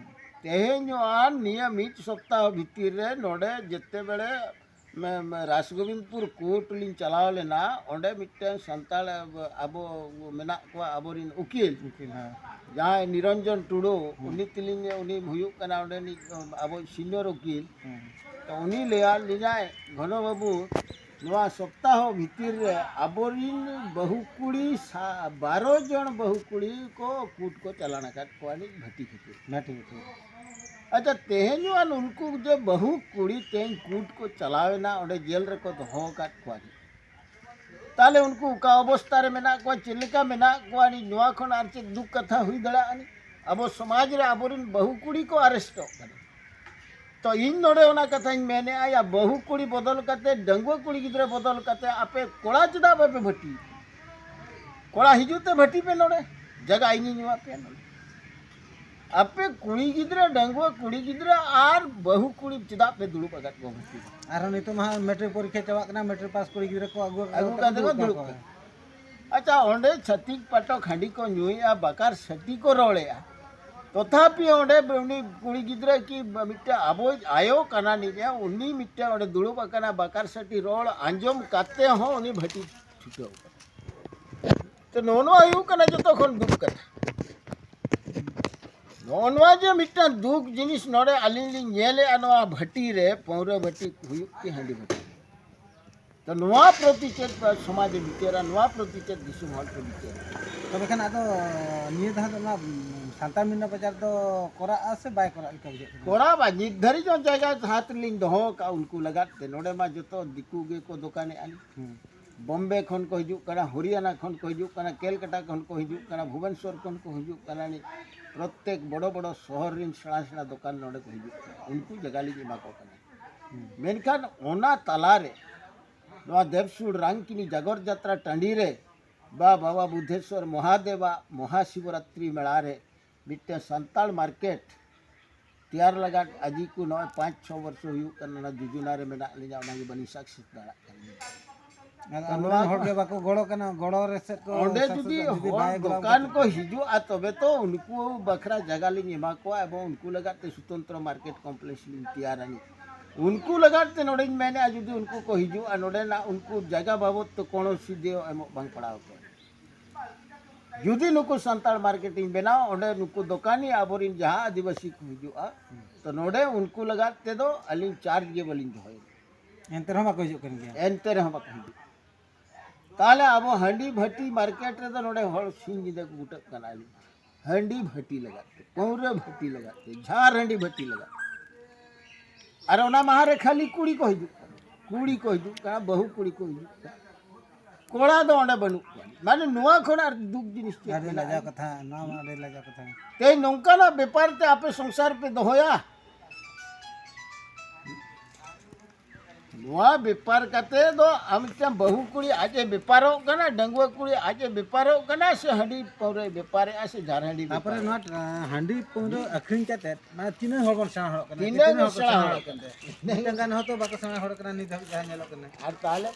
ᱛᱮᱦᱮᱧ ᱱᱚᱣᱟ ᱱᱤᱭᱟᱹ ᱢᱤᱫ ᱥᱚᱯᱛᱟᱦᱚ ᱵᱷᱤᱛᱤᱨ ᱨᱮ ᱱᱚᱰᱮ ᱡᱮᱛᱮ ᱵᱮᱲᱮ ᱢᱮ-, ᱢᱮ-, ᱨᱟᱥᱜᱳᱵᱤᱱᱫᱯᱩᱨ ᱠᱳᱨᱴ ᱞᱤᱧ ᱪᱟᱞᱟᱣ ᱞᱮᱱᱟ, ᱚᱸᱰᱮ ᱢᱤᱫᱴᱟᱝ ᱥᱟᱱᱛᱟᱲ ᱟᱵᱚ, ᱟᱵᱚ ᱢᱮᱱᱟᱜ ᱠᱚᱣᱟ, ᱟᱵᱚᱨᱮᱱ ᱩᱠᱤᱞ, ᱩᱠᱤᱞ, ᱦᱮᱸ᱾ ᱡᱟᱦᱟᱸᱭ ᱱᱤᱨᱚᱧᱡᱚᱱ ᱴᱩᱰᱩ, ᱦᱩᱸ᱾ ᱩᱱᱤ ᱛᱮᱞᱤᱧ, ᱩᱱᱤ ᱦᱩᱭᱩᱜ ᱠᱟᱱᱟ ᱚᱸᱰᱮᱱᱤᱡ ᱟᱵᱚ ᱥᱤᱱᱤᱭᱚᱨ ᱩᱠᱤᱞ᱾ ᱦᱩᱸ᱾ ᱛᱚ ᱩᱱᱤ ᱞᱟᱹᱭᱟᱫ ᱞᱤᱧᱟᱭ, ᱜᱷᱚᱱᱚ ᱵᱟᱹᱵᱩ, ᱱᱚᱣᱟ ᱥᱚᱯᱛᱟᱦᱚ ᱵᱷᱤᱛᱤᱨ ᱨᱮ ᱟᱵᱚᱨᱤᱱ ᱵᱟᱹᱦᱩ ᱠᱩᱲᱤ ᱥᱟ-, ᱵᱟᱨᱚ ᱡᱚᱱ ᱵᱟᱹᱦᱩ ᱠᱩᱲᱤ ᱠᱚ ᱠᱳᱨᱴ ᱠᱚ ᱪᱟᱞᱟᱱ ᱟᱠᱟᱫ ᱠᱚᱣᱟ ᱱᱤᱡ ᱵᱷᱟᱹᱴᱤ ᱠᱷᱟᱹᱛᱤᱨ᱾ ᱵᱷᱟᱹᱴᱤ ᱠᱷᱟᱹᱛᱤᱨ᱾ ᱟᱪᱪᱷᱟ, ᱛᱮᱦᱮᱧ ᱱᱚᱣᱟ ᱱᱩᱱᱠᱩ ᱡᱮ ᱵᱟᱹᱦᱩ ᱠᱩᱲᱤ ᱛᱮᱦᱮᱧ ᱠᱳᱨᱴ ᱠᱚ ᱪᱟᱞᱟᱣ ᱮᱱᱟ, ᱚᱸᱰᱮ ᱡᱮᱞ ᱨᱮᱠᱚ ᱫᱚᱦᱚ ᱟᱠᱟᱫ ᱠᱚᱣᱟ ᱱᱤᱡ, ᱛᱟᱦᱞᱮ ᱩᱱᱠᱩ ᱚᱠᱟ ᱚᱵᱚᱥᱛᱟ ᱨᱮ ᱢᱮᱱᱟᱜ ᱠᱚᱣᱟ, ᱪᱮᱫ ᱞᱮᱠᱟ ᱢᱮᱱᱟᱜ ᱠᱚᱣᱟ ᱱᱤᱡ, ᱱᱚᱣᱟ ᱠᱷᱚᱱ ᱟᱨ ᱪᱮᱫ ᱫᱩᱠ ᱠᱟᱛᱷᱟ ᱦᱩᱭ ᱫᱟᱲᱮᱭᱟᱜᱼᱟ ᱱᱤᱡ? ᱟᱵᱚ ᱥᱚᱢᱟᱡᱽ ᱨᱮ ᱟᱵᱚᱨᱮᱱ ᱵᱟᱹᱦᱩ ᱠᱩᱲᱤ ᱠᱚ ᱟᱨᱮᱥᱴᱚᱜ ᱠᱟᱱᱟ᱾ ᱛᱚ ᱤᱧ ᱱᱚᱰᱮ ᱚᱱᱟ ᱠᱟᱛᱷᱟᱧ ᱢᱮᱱᱮᱫᱼᱟ, ᱭᱟ ᱵᱟᱹᱦᱩ ᱠᱩᱲᱤ ᱵᱚᱫᱚᱞ ᱠᱟᱛᱮ, ᱰᱟᱺᱜᱩᱣᱟᱹ ᱠᱩᱲᱤ ᱜᱤᱫᱽᱨᱟᱹ ᱵᱚᱫᱚᱞ ᱠᱟᱛᱮ ᱟᱯᱮ ᱠᱚᱲᱟ ᱪᱮᱫᱟᱜ ᱵᱟᱯᱮ ᱵᱷᱟᱹᱴᱤ? ᱠᱚᱲᱟ ᱦᱤᱡᱩᱜ ᱛᱮ ᱵᱷᱟᱹᱴᱤ ᱯᱮ ᱱᱚᱰᱮ, ᱡᱟᱭᱜᱟ ᱤᱧᱤᱧ ᱮᱢᱟ ᱯᱮᱭᱟ ᱱᱚᱰᱮ᱾ ᱟᱯᱮ ᱠᱩᱲᱤ ᱜᱤᱫᱽᱨᱟᱹ, ᱰᱟᱺᱜᱩᱣᱟᱹ ᱠᱩᱲᱤ ᱜᱤᱫᱽᱨᱟᱹ ᱟᱨ ᱵᱟᱹᱦᱩ ᱠᱩᱲᱤ ᱪᱮᱫᱟᱜ ᱯᱮ ᱫᱩᱲᱩᱵ ᱟᱠᱟᱫ ᱠᱚᱣᱟ ᱵᱷᱟᱹᱴᱤ ᱨᱮ? ᱟᱨᱦᱚᱸ ᱱᱤᱛᱚᱜ ᱢᱟ ᱦᱟᱸᱜ ᱢᱮᱴᱨᱤᱠ ᱯᱚᱨᱤᱠᱠᱷᱟ ᱪᱟᱵᱟᱜ ᱠᱟᱱᱟ, ᱢᱮᱴᱨᱤᱠ ᱯᱟᱥ ᱠᱩᱲᱤ ᱜᱤᱫᱽᱨᱟᱹ ᱠᱚ ᱟᱹᱜᱩ ᱟᱹᱜᱩ ᱠᱟᱛᱮ ᱠᱚ ᱫᱩᱲᱩᱵ ᱫᱩᱲᱩᱵ ᱠᱚᱣᱟ᱾ ᱠᱟᱠᱚᱣᱟ᱾ ᱟᱪᱪᱷᱟ, ᱚᱸᱰᱮ ᱪᱷᱟᱹᱛᱤᱠ ᱯᱟᱴᱚᱠ ᱦᱟᱺᱰᱤ ᱠᱚ ᱧᱩᱭᱮᱫᱼᱟ, ᱵᱟᱠᱟᱨ ᱥᱟᱹᱴᱤ ᱠᱚ ᱨᱚᱲᱮᱫᱼᱟ, ᱛᱚᱛᱷᱟᱯᱤ ᱚᱸᱰᱮ ᱩᱱᱤ ᱠᱩᱲᱤ ᱜᱤᱫᱽᱨᱟᱹ ᱠᱤ ᱢᱤᱫᱴᱮᱱ ᱟᱵᱚᱭᱤᱡ ᱟᱭᱳ ᱠᱟᱱᱟ ᱱᱤᱡ, ᱩᱱᱤ ᱢᱤᱫᱴᱮᱱ ᱚᱸᱰᱮ ᱫᱩᱲᱩᱵ ᱟᱠᱟᱱᱟ, ᱵᱟᱠᱟᱨ ᱥᱟᱹᱴᱤ ᱨᱚᱲ ᱟᱸᱡᱚᱢ ᱠᱟᱛᱮ ᱦᱚᱸ ᱩᱱᱤ ᱵᱷᱟᱹᱴᱤ ᱪᱷᱩᱴᱟᱹᱣ ᱠᱟᱱᱟ᱾ ᱛᱚ ᱱᱚᱜᱼᱚ ᱱᱚᱣᱟ ᱦᱩᱭᱩᱜ ᱠᱟᱱᱟ ᱡᱚᱛᱚ ᱠᱷᱚᱱ ᱫᱩᱠ ᱠᱟᱛᱷᱟ᱾ ᱱᱚᱜᱼᱚ ᱱᱚᱣᱟ ᱡᱮ ᱢᱤᱫᱴᱟᱝ ᱫᱩᱠ ᱡᱤᱱᱤᱥ ᱱᱚᱰᱮ ᱟᱹᱞᱤᱧ ᱞᱤᱧ ᱧᱮᱞᱮᱫᱼᱟ, ᱱᱚᱣᱟ ᱵᱷᱟᱹᱴᱤ ᱨᱮ ᱯᱟᱹᱣᱨᱟᱹ ᱵᱷᱟᱹᱴᱤ ᱦᱩᱭᱩᱜ ᱠᱤ ᱦᱟᱺᱰᱤ ᱵᱷᱟᱹᱴᱤ? ᱛᱚ ᱱᱚᱣᱟ ᱯᱨᱚᱛᱤ ᱪᱮᱫ ᱥᱚᱢᱟᱡᱽ ᱮ ᱵᱤᱪᱟᱹᱨᱟ, ᱱᱚᱣᱟ ᱯᱨᱚᱛᱤ ᱪᱮᱫ ᱫᱤᱥᱚᱢ ᱦᱚᱲ ᱠᱚ ᱵᱤᱪᱟᱹᱨᱟ? ᱛᱚᱵᱮ ᱠᱷᱟᱱ ᱟᱫᱚ ᱱᱤᱭᱟᱹ ᱫᱷᱟᱣ ᱫᱚ ᱚᱱᱟ ᱥᱟᱱᱛᱟᱲ ᱢᱤᱱᱟ ᱵᱟᱡᱟᱨ ᱫᱚ ᱠᱚᱨᱟᱜᱼᱟ ᱥᱮ ᱵᱟᱭ ᱠᱚᱨᱟᱜ ᱞᱮᱠᱟ ᱵᱩᱡᱷᱟᱹᱜ ᱠᱟᱱᱟ? ᱠᱚᱲᱟ ᱵᱟ ᱱᱤᱛ ᱫᱷᱟᱹᱨᱤᱡ ᱦᱚᱸ ᱡᱟᱭᱜᱟ ᱦᱟᱛ ᱨᱮᱞᱤᱧ ᱫᱚᱦᱚ ᱟᱠᱟᱫᱼᱟ ᱩᱱᱠᱩ ᱞᱟᱜᱟᱫ ᱛᱮ᱾ ᱱᱚᱰᱮ ᱢᱟ ᱡᱚᱛᱚ ᱫᱤᱠᱩ ᱜᱮᱠᱚ ᱫᱚᱠᱟᱱᱮᱫᱼᱟ᱾ ᱦᱩᱸ᱾ ᱵᱚᱢᱵᱮ ᱠᱷᱚᱱ ᱠᱚ ᱦᱤᱡᱩᱜ ᱠᱟᱱᱟ, ᱦᱚᱨᱤᱭᱟᱱᱟ ᱠᱷᱚᱱ ᱠᱚ ᱦᱤᱡᱩᱜ ᱠᱟᱱᱟ, ᱠᱮᱞᱠᱟᱴᱟ ᱠᱷᱚᱱ ᱠᱚ ᱦᱤᱡᱩᱜ ᱠᱟᱱᱟ, ᱵᱷᱩᱵᱚᱱᱮᱥᱚᱨ ᱠᱷᱚᱱ ᱠᱚ ᱦᱤᱡᱩᱜ ᱠᱟᱱᱟ᱾ ᱱᱤ ᱯᱨᱚᱛᱮᱠ ᱵᱚᱲᱚ ᱵᱚᱲᱚ ᱥᱚᱦᱚᱨ ᱨᱮᱱ ᱥᱮᱬᱟ ᱥᱮᱬᱟ ᱫᱚᱠᱟᱱ ᱱᱚᱰᱮ ᱠᱚ ᱦᱤᱡᱩᱜ ᱠᱟᱱᱟ, ᱩᱱᱠᱩ ᱡᱟᱭᱜᱟ ᱞᱤᱧ ᱮᱢᱟ ᱠᱚ ᱠᱟᱱᱟ᱾ ᱢᱮᱱᱠᱷᱟᱱ ᱚᱱᱟ ᱛᱟᱞᱟᱨᱮ ᱱᱚᱣᱟ ᱫᱮᱵᱥᱩᱲ ᱨᱟᱝᱠᱤᱱᱤ ᱡᱟᱜᱚᱨ ᱡᱟᱛᱨᱟ ᱴᱟᱺᱰᱤ ᱨᱮ ᱵᱟ ᱵᱟᱵᱟ ᱵᱩᱫᱷᱮᱥᱣᱚᱨ ᱢᱚᱦᱟᱫᱮᱵᱟᱜ ᱢᱚᱦᱟᱥᱤᱵᱚᱨᱟᱛᱨᱤ ᱢᱮᱞᱟ ᱨᱮ ᱢᱤᱫᱴᱮᱱ ᱥᱟᱱᱛᱟᱲ ᱢᱟᱨᱠᱮᱴ ᱛᱮᱭᱟᱨ ᱞᱟᱜᱟᱫ ᱟᱡᱤ ᱠᱚ ᱱᱚᱜᱼᱚᱭ ᱯᱟᱸᱪ ᱪᱷᱚ ᱵᱚᱨᱥᱚ ᱦᱩᱭᱩᱜ ᱠᱟᱱᱟ, ᱚᱱᱟ ᱡᱳᱡᱚᱱᱟ ᱨᱮ ᱢᱮᱱᱟᱜ ᱞᱤᱧᱟ, ᱚᱱᱟᱜᱮ ᱵᱟᱹᱞᱤᱧ ᱥᱟᱠᱥᱮᱥ ᱫᱟᱲᱮᱭᱟᱜ ᱠᱟᱱᱟ᱾ ᱟᱫᱚ ᱟᱵᱚᱨᱮᱱ ᱦᱚᱲ ᱜᱮ ᱵᱟᱠᱚ ᱜᱚᱲᱚ ᱠᱟᱱᱟ, ᱜᱚᱲᱚ ᱨᱮ ᱥᱮᱫ ᱠᱚ ᱚᱸᱰᱮ ᱥᱟᱥᱚᱱ ᱡᱩᱫᱤ ᱠᱟᱱᱟ, ᱡᱩᱫᱤ ᱦᱚᱲ ᱵᱟᱭ ᱜᱚᱲᱚ ᱫᱚᱠᱟᱱ ᱠᱟᱱᱟ᱾ ᱠᱚ ᱦᱤᱡᱩᱜᱼᱟ, ᱛᱚᱵᱮ ᱛᱚ ᱩᱱᱠᱩ ᱵᱟᱠᱷᱨᱟ ᱡᱟᱭᱜᱟ ᱞᱤᱧ ᱮᱢᱟ ᱠᱚᱣᱟ ᱮᱵᱚᱝ ᱩᱱᱠᱩ ᱞᱟᱜᱟᱫ ᱛᱮ ᱥᱩᱛᱚᱱᱛᱨᱚ ᱢᱟᱨᱠᱮᱴ ᱠᱚᱢᱯᱞᱮᱠᱥ ᱞᱤᱧ ᱛᱮᱭᱟᱨᱟ᱾ ᱩᱱᱠᱩ ᱞᱟᱜᱟᱫ ᱛᱮ ᱱᱚᱰᱮᱧ ᱢᱮᱱᱮᱫᱼᱟ, ᱡᱩᱫᱤ ᱩᱱᱠᱩ ᱠᱚ ᱦᱤᱡᱩᱜᱼᱟ, ᱱᱚᱰᱮᱱᱟᱜ ᱩᱱᱠᱩ ᱡᱟᱭᱜᱟ ᱵᱟᱵᱚᱫ ᱛᱮ ᱠᱳᱱᱳ ᱥᱤᱫᱷᱟᱹ ᱮᱢᱚᱜ ᱵᱟᱝ ᱯᱟᱲᱟᱣ ᱠᱚᱣᱟ᱾ ᱡᱩᱫᱤ ᱱᱩᱠᱩ ᱥᱟᱱᱛᱟᱲ ᱢᱟᱨᱠᱮᱴ ᱤᱧ ᱵᱮᱱᱟᱣᱟ, ᱚᱸᱰᱮ ᱱᱩᱠᱩ ᱫᱚᱠᱟᱱᱤ ᱟᱵᱚᱨᱮᱱ ᱡᱟᱦᱟᱸ ᱟᱹᱫᱤᱵᱟᱹᱥᱤ ᱠᱚ ᱦᱤᱡᱩᱜᱼᱟ, ᱛᱚ ᱱᱚᱰᱮ ᱩᱱᱠᱩ ᱞᱟᱜᱟᱫ ᱛᱮᱫᱚ ᱟᱹᱞᱤᱧ ᱪᱟᱨᱡᱽ ᱜᱮ ᱵᱟᱹᱞᱤᱧ ᱫᱚᱦᱚᱭᱟ᱾ ᱮᱱᱛᱮ ᱨᱮᱦᱚᱸ ᱵᱟᱠᱚ ᱦᱤᱡᱩᱜ ᱠᱟᱱ ᱜᱮᱭᱟ᱾ ᱮᱱᱛᱮ ᱨᱮᱦᱚᱸ ᱵᱟᱠᱚ ᱦᱤᱡᱩᱜ᱾ ᱛᱟᱦᱚᱞᱮ ᱟᱵᱚ ᱦᱟᱺᱰᱤ ᱵᱷᱟᱹᱴᱤ ᱢᱟᱨᱠᱮᱴ ᱨᱮᱫᱚ ᱱᱚᱰᱮ ᱦᱚᱲ ᱥᱤᱧ ᱧᱤᱫᱟᱹ ᱠᱚ ᱩᱴᱟᱹᱜ ᱠᱟᱱᱟ᱾ ᱟᱹᱞᱤᱧ ᱦᱟᱺᱰᱤ ᱵᱷᱟᱹᱴᱤ ᱞᱟᱜᱟᱫ ᱛᱮ, ᱯᱟᱹᱣᱨᱟᱹ ᱵᱷᱟᱹᱴᱤ ᱞᱟᱜᱟᱫ ᱛᱮ, ᱡᱷᱟᱨ ᱦᱟᱺᱰᱤ ᱵᱷᱟᱹᱴᱤ ᱞᱟᱜᱟᱫ ᱛᱮ᱾ ᱟᱨ ᱚᱱᱟ ᱢᱟᱦᱟ ᱨᱮ ᱠᱷᱟᱹᱞᱤ ᱠᱩᱲᱤ ᱠᱚ ᱦᱤᱡᱩᱜ ᱠᱟᱱᱟ, ᱠᱩᱲᱤ ᱠᱚ ᱦᱤᱡᱩᱜ ᱠᱟᱱᱟ, ᱵᱟᱹᱦᱩ ᱠᱩᱲᱤ ᱠᱚ ᱦᱤᱡᱩᱜ ᱠᱟᱱᱟ, ᱠᱚᱲᱟ ᱫᱚ ᱚᱸᱰᱮ ᱵᱟᱹᱱᱩᱜ ᱠᱚᱣᱟ᱾ ᱢᱟᱱᱮ ᱱᱚᱣᱟ ᱠᱷᱚᱱ ᱟᱨ ᱫᱩᱠ ᱡᱤᱱᱤᱥ ᱪᱮᱫ ᱟᱹᱰᱤ ᱢᱮᱱᱟᱜᱼᱟ? ᱞᱟᱡᱟᱣ ᱠᱟᱛᱷᱟ, ᱱᱚᱣᱟ ᱢᱟ ᱟᱹᱰᱤ ᱞᱟᱡᱟᱣ ᱠᱟᱛᱷᱟ ᱠᱟᱱᱟ᱾ ᱛᱮᱦᱮᱧ ᱱᱚᱝᱠᱟᱱᱟᱜ ᱵᱮᱯᱟᱨ ᱛᱮ ᱟᱯᱮ ᱥᱚᱝᱥᱟᱨ ᱯᱮ ᱫᱚᱦᱚᱭᱟ? ᱱᱚᱣᱟ ᱵᱮᱯᱟᱨ ᱠᱟᱛᱮ ᱫᱚ ᱟᱢ ᱢᱤᱫᱴᱟᱝ ᱵᱟᱹᱦᱩ ᱠᱩᱲᱤ ᱟᱡ ᱮ ᱵᱮᱯᱟᱨᱚᱜ ᱠᱟᱱᱟ, ᱰᱟᱺᱜᱩᱣᱟᱹ ᱠᱩᱲᱤ ᱟᱡ ᱮ ᱵᱮᱯᱟᱨᱚᱜ ᱠᱟᱱᱟ, ᱥᱮ ᱦᱟᱺᱰᱤ ᱯᱟᱹᱣᱨᱟᱹᱭ ᱵᱮᱯᱟᱨᱮᱜᱼᱟ, ᱥᱮ ᱡᱷᱟᱨ ᱦᱟᱺᱰᱤ ᱛᱟᱯᱚᱨᱮ ᱵᱮᱯᱟᱨᱮᱜᱼᱟ? ᱱᱚᱣᱟ ᱟ, ᱦᱟᱺᱰᱤ ᱯᱟᱹᱣᱨᱟᱹ ᱟᱹᱠᱷᱨᱤᱧ ᱠᱟᱛᱮ ᱢᱟᱱᱮ ᱛᱤᱱᱟᱹᱜ ᱦᱚᱲ ᱵᱚᱱ ᱥᱮᱬᱟ ᱦᱚᱲᱚᱜ ᱠᱟᱱᱟ? ᱛᱤᱱᱟᱹᱜ ᱛᱤᱱᱟᱹᱜ ᱵᱚᱱ ᱦᱚᱲ ᱠᱚ ᱥᱮᱬᱟ ᱥᱮᱬᱟ ᱦᱚᱲᱚᱜ ᱦᱚᱲᱚᱜ ᱠᱟᱱᱟ? ᱢᱤᱫᱴᱟᱝ ᱜᱟᱱ ᱦᱚᱸᱛᱚ ᱵᱟᱠᱚ ᱥᱮᱬᱟ ᱦᱚᱲ ᱠᱟᱱᱟ ᱱᱤᱛ ᱫᱷᱟᱹᱵᱤᱡ ᱡᱟᱦᱟᱸ ᱧᱮᱞᱚᱜ ᱠᱟᱱᱟ᱾ ᱟᱨ ᱛᱟᱦᱚᱞᱮ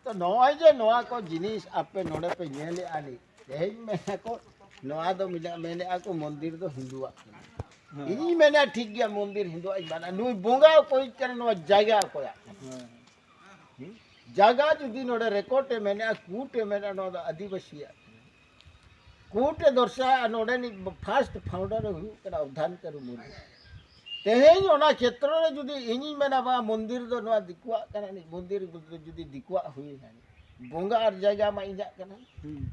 ᱛᱚ ᱱᱚᱜᱼᱚᱭ ᱡᱮ ᱱᱚᱣᱟ ᱠᱚ ᱡᱤᱱᱤᱥ ᱟᱯᱮ ᱱᱚᱰᱮ ᱯᱮ ᱧᱮᱞᱮᱜᱼᱟ ᱱᱤᱛ, ᱛᱮᱦᱮᱧ ᱢᱮᱱᱟ ᱠᱚ, ᱱᱚᱣᱟ ᱫᱚ ᱢᱮᱱᱟ-, ᱢᱮᱱᱮᱜᱼᱟ ᱠᱚ ᱢᱚᱱᱫᱤᱨ ᱫᱚ ᱦᱤᱱᱫᱩᱣᱟᱜ ᱠᱟᱱᱟ᱾ ᱦᱮᱸ᱾ ᱤᱧᱤᱧ ᱢᱮᱱᱟ ᱴᱷᱤᱠ ᱜᱮᱭᱟ, ᱢᱚᱱᱫᱤᱨ ᱦᱤᱱᱫᱩᱣᱟᱜ ᱤᱧ ᱢᱮᱱᱟ, ᱱᱩᱭ ᱵᱚᱸᱜᱟ ᱚᱠᱚᱭ ᱠᱟᱱᱟ, ᱱᱚᱣᱟ ᱡᱟᱭᱜᱟ ᱚᱠᱚᱭᱟᱜ ᱠᱟᱱᱟ? ᱦᱮᱸ᱾ ᱦᱩᱸ? ᱡᱟᱭᱜᱟ ᱡᱩᱫᱤ ᱱᱚᱰᱮ ᱨᱮᱠᱚᱨᱰ ᱮ ᱢᱮᱱᱮᱜᱼᱟ, ᱠᱳᱨᱴ ᱮ ᱢᱮᱱᱮᱜᱼᱟ, ᱱᱚᱣᱟ ᱫᱚ ᱟᱹᱫᱤᱵᱟᱹᱥᱤᱭᱟᱜ ᱠᱟᱱᱟ᱾ ᱠᱳᱨᱴ ᱮ ᱫᱚᱨᱥᱟᱭᱟ, ᱱᱚᱰᱮᱱᱤᱡ ᱯᱷᱟᱥᱴ ᱯᱷᱟᱣᱩᱱᱰᱟᱨ ᱮ ᱦᱩᱭᱩᱜ ᱠᱟᱱᱟ ᱚᱵᱫᱷᱟᱱ ᱠᱟᱹᱨᱩ ᱢᱩᱨᱢᱩ᱾ ᱛᱮᱦᱮᱧ ᱚᱱᱟ ᱠᱷᱮᱛᱨᱚ ᱨᱮ ᱡᱩᱫᱤ ᱤᱧᱤᱧ ᱢᱮᱱᱟ, ᱵᱟᱝ, ᱢᱚᱱᱫᱤᱨ ᱫᱚ ᱱᱚᱣᱟ ᱫᱤᱠᱩᱣᱟᱜ ᱠᱟᱱᱟ, ᱢᱚᱱᱫᱤᱨ ᱡᱩᱫᱤ ᱫᱤᱠᱩᱣᱟᱜ ᱦᱩᱭᱮᱱᱟ, ᱵᱚᱸᱜᱟ ᱟᱨ ᱡᱟᱭᱜᱟ ᱢᱟ ᱤᱧᱟᱹᱜ ᱠᱟᱱᱟ, ᱦᱩᱸ᱾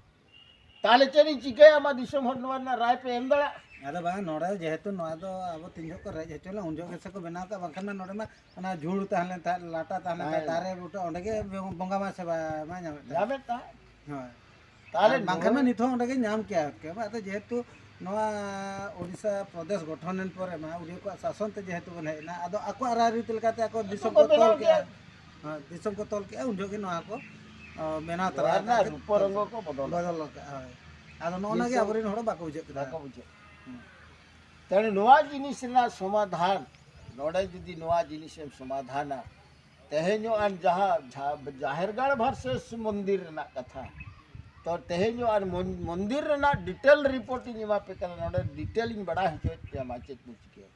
ᱛᱟᱦᱞᱮ ᱪᱮᱫ ᱤᱧ ᱪᱤᱠᱟᱹᱭᱟ? ᱟᱢᱟᱜ ᱫᱤᱥᱚᱢ ᱦᱚᱲ ᱱᱚᱣᱟ ᱨᱮᱱᱟᱜ ᱨᱟᱭ ᱯᱮ ᱮᱢ ᱫᱟᱲᱮᱭᱟᱜᱼᱟ? ᱟᱫᱚ ᱵᱟᱝ, ᱱᱚᱰᱮ ᱡᱮᱦᱮᱛᱩ ᱱᱚᱣᱟ ᱫᱚ ᱟᱵᱚ ᱛᱤᱱ ᱡᱚᱦᱚᱜ ᱠᱚ ᱨᱮᱡ ᱦᱚᱪᱚ ᱞᱮᱱ, ᱩᱱ ᱡᱚᱦᱚᱜ ᱜᱮᱥᱮ ᱠᱚ ᱵᱮᱱᱟᱣ ᱠᱟᱜᱼᱟ, ᱵᱟᱝᱠᱷᱟᱱ ᱢᱟ ᱱᱚᱰᱮ ᱢᱟ ᱚᱱᱟ ᱡᱷᱩᱲ ᱛᱟᱦᱮᱸ ᱞᱮᱱ ᱛᱟᱦᱮᱸᱫ, ᱞᱟᱴᱟ ᱛᱟᱦᱮᱸ ᱞᱮᱱ ᱛᱟᱦᱮᱸᱫ, ᱦᱮᱸ᱾ ᱫᱟᱨᱮ ᱵᱩᱴᱟᱹ, ᱚᱸᱰᱮ ᱜᱮ ᱵᱚᱸᱜᱟ ᱢᱟ ᱥᱮᱵᱟ ᱢᱟ ᱧᱟᱢᱮᱫ ᱛᱟᱦᱮᱸᱫ᱾ ᱧᱟᱢᱮᱫ ᱛᱟᱦᱮᱸᱫ᱾ ᱦᱳᱭ᱾ ᱛᱟᱦᱞᱮ ᱟᱨ ᱵᱟᱝᱠᱷᱟᱱ ᱢᱟ ᱱᱚᱣᱟ ᱱᱤᱛ ᱦᱚᱸ ᱚᱸᱰᱮ ᱜᱮ ᱧᱟᱢ ᱠᱮᱭᱟ, ᱟᱨᱠᱤ᱾ ᱟᱫᱚ ᱡᱮᱦᱮᱛᱩ ᱱᱚᱣᱟ ᱳᱰᱤᱥᱟ ᱯᱨᱚᱫᱮᱥ ᱜᱚᱴᱷᱚᱱ ᱮᱱ ᱯᱚᱨᱮ ᱢᱟ ᱩᱲᱤᱭᱟ ᱠᱚᱣᱟᱜ ᱥᱟᱥᱚᱱ ᱛᱮ ᱡᱮᱦᱮᱛᱩ ᱵᱚᱱ ᱦᱮᱡ ᱮᱱᱟ, ᱟᱫᱚ ᱟᱠᱚᱣᱟᱜ ᱨᱟᱭᱨᱤᱛ ᱞᱮᱠᱟᱛᱮ ᱟᱠᱚ ᱫᱤᱥᱚᱢ ᱠᱚ ᱠᱚ ᱵᱮᱱᱟᱣ ᱛᱚᱞ ᱠᱮᱜᱼᱟ᱾ ᱠᱮᱜᱼᱟ᱾ ᱦᱮᱸ, ᱫᱤᱥᱚᱢ ᱠᱚ ᱛᱚᱞ ᱠᱮᱜᱼᱟ, ᱩᱱ ᱡᱚᱦᱚᱜ ᱜᱮ ᱱᱚᱣᱟ ᱠᱚ, ᱚ, ᱵᱮᱱᱟᱣ ᱛᱚᱨᱟ ᱱᱚᱣᱟ ᱨᱮᱱᱟᱜ ᱟᱠᱟᱫ ᱛᱮ ᱨᱩᱯᱚ ᱨᱚᱝᱜᱚ ᱠᱚ ᱵᱚᱫᱚᱞ ᱵᱚᱫᱚᱞ ᱟᱠᱟᱫᱼᱟ, ᱦᱳᱭ᱾ ᱟᱫᱚ ᱱᱚᱜᱼᱚ ᱱᱟ ᱜᱮ ᱠᱤᱱᱛᱩ ᱟᱵᱚᱨᱮᱱ ᱦᱚᱲ ᱵᱟᱠᱚ ᱵᱩᱡᱷᱟᱹᱜ ᱠᱟᱱᱟ᱾ ᱵᱟᱠᱚ ᱵᱩᱡᱷᱟᱹᱜ ᱠᱟᱱᱟ᱾ ᱦᱩᱸ᱾ ᱛᱮᱬᱮ ᱱᱚᱣᱟ ᱡᱤᱱᱤᱥ ᱨᱮᱱᱟᱜ ᱥᱚᱢᱟᱫᱷᱟᱱ ᱱᱚᱰᱮ ᱡᱩᱫᱤ ᱱᱚᱣᱟ ᱡᱤᱱᱤᱥ ᱮᱢ ᱥᱚᱢᱟᱫᱷᱟᱱᱟ, ᱛᱮᱦᱮᱧᱚᱜ ᱟᱱ ᱡᱟᱦᱟᱸ ᱡᱷᱟ-, ᱡᱟᱦᱮᱨ ᱜᱟᱲ versus ᱢᱚᱱᱫᱤᱨ ᱨᱮᱱᱟᱜ ᱠᱟᱛᱷᱟ, ᱛᱚ ᱛᱮᱦᱮᱧᱚᱜ ᱟᱱ ᱢᱚᱱ-, ᱢᱚᱱᱫᱤᱨ ᱨᱮᱱᱟᱜ detail report ᱤᱧ ᱮᱢᱟ ᱯᱮ ᱠᱟᱱᱟ, ᱱᱚᱰᱮ detail ᱤᱧ ᱵᱟᱲᱟᱭ ᱦᱚᱪᱚᱭᱮᱫ ᱯᱮᱭᱟ ᱢᱟ ᱪᱮᱫ ᱠᱚ ᱪᱤᱠᱟᱹᱭᱟ᱾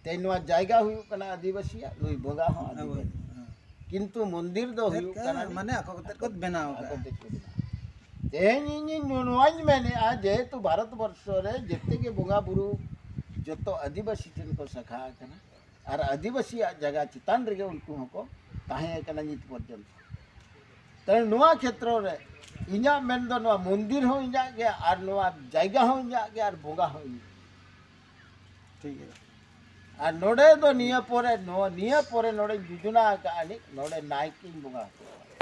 ᱛᱮᱦᱮᱧ ᱱᱚᱣᱟ ᱡᱟᱭᱜᱟ ᱦᱩᱭᱩᱜ ᱠᱟᱱᱟ ᱟᱹᱫᱤᱵᱟᱹᱥᱤᱭᱟᱜ, ᱱᱩᱭ ᱵᱚᱸᱜᱟ ᱦᱚᱸ ᱦᱳᱭ, ᱟᱹᱫᱤᱵᱟᱹᱥᱤ᱾ ᱦᱮᱸ᱾ ᱠᱤᱱᱛᱩ ᱢᱚᱱᱫᱤᱨ ᱫᱚ ᱪᱮᱫ ᱦᱩᱭᱩᱜ ᱠᱟ-, ᱠᱟᱱᱟ ᱢᱟᱱᱮ ᱟᱠᱚ ᱠᱚᱛᱮ ᱠᱚ ᱵᱮᱱᱟᱣ ᱟᱠᱚ ᱠᱟᱜᱼᱟ᱾ ᱛᱮ ᱠᱚ ᱵᱮᱱᱟᱣ᱾ ᱛᱮᱦᱮᱧ ᱤᱧ ᱱᱚᱣᱟᱧ ᱢᱮᱱᱮᱫᱼᱟ, ᱡᱮᱦᱮᱛᱩ ᱵᱷᱟᱨᱚᱛ ᱵᱚᱨᱥᱚ ᱨᱮ ᱡᱮᱛᱮ ᱜᱮ ᱵᱚᱸᱜᱟ ᱵᱩᱨᱩ ᱡᱚᱛᱚ ᱟᱹᱫᱤᱵᱟᱹᱥᱤ ᱴᱷᱮᱱ ᱠᱚ ᱥᱟᱠᱷᱟ ᱟᱠᱟᱱᱟ, ᱟᱨ ᱟᱹᱫᱤᱵᱟᱹᱥᱤᱭᱟᱜ ᱡᱟᱭᱜᱟ ᱪᱮᱛᱟᱱ ᱨᱮᱜᱮ ᱩᱱᱠᱩ ᱦᱚᱸᱠᱚ ᱛᱟᱦᱮᱸ ᱠᱟᱱᱟ ᱱᱤᱛ ᱯᱚᱨᱡᱚᱱᱛᱚ᱾ ᱛᱟᱦᱞᱮ ᱱᱚᱣᱟ ᱠᱷᱮᱛᱨᱚ ᱨᱮ ᱤᱧᱟᱹᱜ ᱢᱮᱱ ᱫᱚ ᱱᱚᱣᱟ ᱢᱚᱱᱫᱤᱨ ᱦᱚᱸ ᱤᱧᱟᱹᱜ ᱜᱮ ᱟᱨ ᱱᱚᱣᱟ ᱡᱟᱭᱜᱟ ᱦᱚᱸ ᱤᱧᱟᱹᱜ ᱜᱮ ᱟᱨ ᱵᱚᱸᱜᱟ ᱦᱚᱸ ᱤᱧᱟᱹᱜ᱾ ᱴᱷᱤᱠ ᱜᱮᱭᱟ᱾ ᱟᱨ ᱱᱚᱰᱮ ᱫᱚ ᱱᱤᱭᱟᱹ ᱯᱚᱨᱮ, ᱱᱚᱣᱟ ᱱᱤᱭᱟᱹ ᱯᱚᱨᱮ ᱱᱚᱰᱮᱧ ᱡᱳᱡᱚᱱᱟ ᱟᱠᱟᱫᱼᱟ ᱱᱤᱡ, ᱱᱚᱰᱮ ᱱᱟᱭᱠᱮᱧ ᱵᱚᱸᱜᱟ ᱦᱚᱴᱚ ᱠᱟᱭᱟ᱾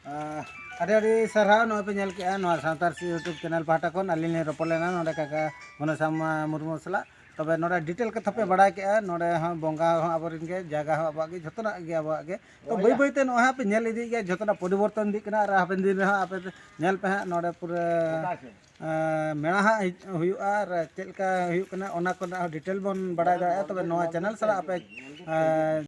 ᱟᱸ, ᱟᱹᱰᱤ ᱟᱹᱰᱤ ᱥᱟᱨᱦᱟᱣ᱾ ᱱᱚᱜᱼᱚᱭ ᱯᱮ ᱧᱮᱞ ᱠᱮᱜᱼᱟ ᱱᱚᱣᱟ ᱥᱟᱶᱛᱟ ᱟᱹᱨᱥᱤ YouTube channel ᱯᱟᱦᱴᱟ ᱠᱷᱚᱱ ᱟᱹᱞᱤᱧ ᱞᱤᱧ ᱨᱚᱯᱚᱲ ᱞᱮᱱᱟ ᱱᱚᱰᱮ ᱠᱟᱠᱟ ᱜᱷᱚᱱᱚᱥᱟᱢ ᱢᱩᱨᱢᱩ ᱥᱟᱞᱟᱜ᱾ ᱛᱚᱵᱮ ᱱᱚᱰᱮ detail ᱠᱟᱛᱷᱟ ᱯᱮ ᱵᱟᱲᱟᱭ ᱠᱮᱜᱼᱟ, ᱱᱚᱰᱮ ᱦᱚᱸ ᱵᱚᱸᱜᱟ ᱦᱚᱸ ᱟᱵᱚᱨᱮᱱ ᱜᱮ, ᱡᱟᱭᱜᱟ ᱦᱚᱸ ᱟᱵᱚᱣᱟᱜ ᱜᱮ, ᱡᱷᱚᱛᱚᱱᱟᱜ ᱜᱮ ᱟᱵᱚᱣᱟᱜ ᱜᱮ᱾ ᱛᱚ ᱦᱳᱭ ᱵᱟᱹᱭ ᱭᱟ᱾ ᱵᱟᱹᱭ ᱛᱮ ᱱᱚᱜᱼᱚᱭ ᱦᱟᱸᱜ ᱯᱮ ᱧᱮᱞ ᱤᱫᱤᱭᱮᱫ ᱜᱮᱭᱟ, ᱡᱷᱚᱛᱚᱱᱟᱜ ᱯᱚᱨᱤᱵᱚᱨᱛᱚᱱ ᱤᱫᱤᱜ ᱠᱟᱱᱟ᱾ ᱟᱨ ᱦᱟᱯᱮᱱ ᱫᱤᱱ ᱨᱮᱦᱚᱸ ᱟᱯᱮ ᱯᱮ ᱧᱮᱞ ᱯᱮ ᱦᱟᱸᱜ ᱱᱚᱰᱮ ᱯᱩᱨᱟᱹ, ᱜᱚᱴᱟ ᱜᱮ᱾ ᱮᱸ, ᱢᱮᱞᱟ ᱦᱟᱸᱜ ᱦᱩᱭᱩᱜᱼᱟ ᱟᱨ ᱪᱮᱫ ᱞᱮᱠᱟ ᱦᱩᱭᱩᱜ ᱠᱟᱱᱟ ᱚᱱᱟ ᱠᱚᱨᱮᱱᱟᱜ ᱦᱚᱸ detail ᱵᱚᱱ ᱵᱟᱲᱟᱭ ᱫᱟᱲᱮᱭᱟᱜᱼᱟ᱾ ᱛᱚᱵᱮ ᱱᱚᱣᱟ channel ᱥᱟᱞᱟᱜ ᱟᱯᱮ, ᱮᱸ,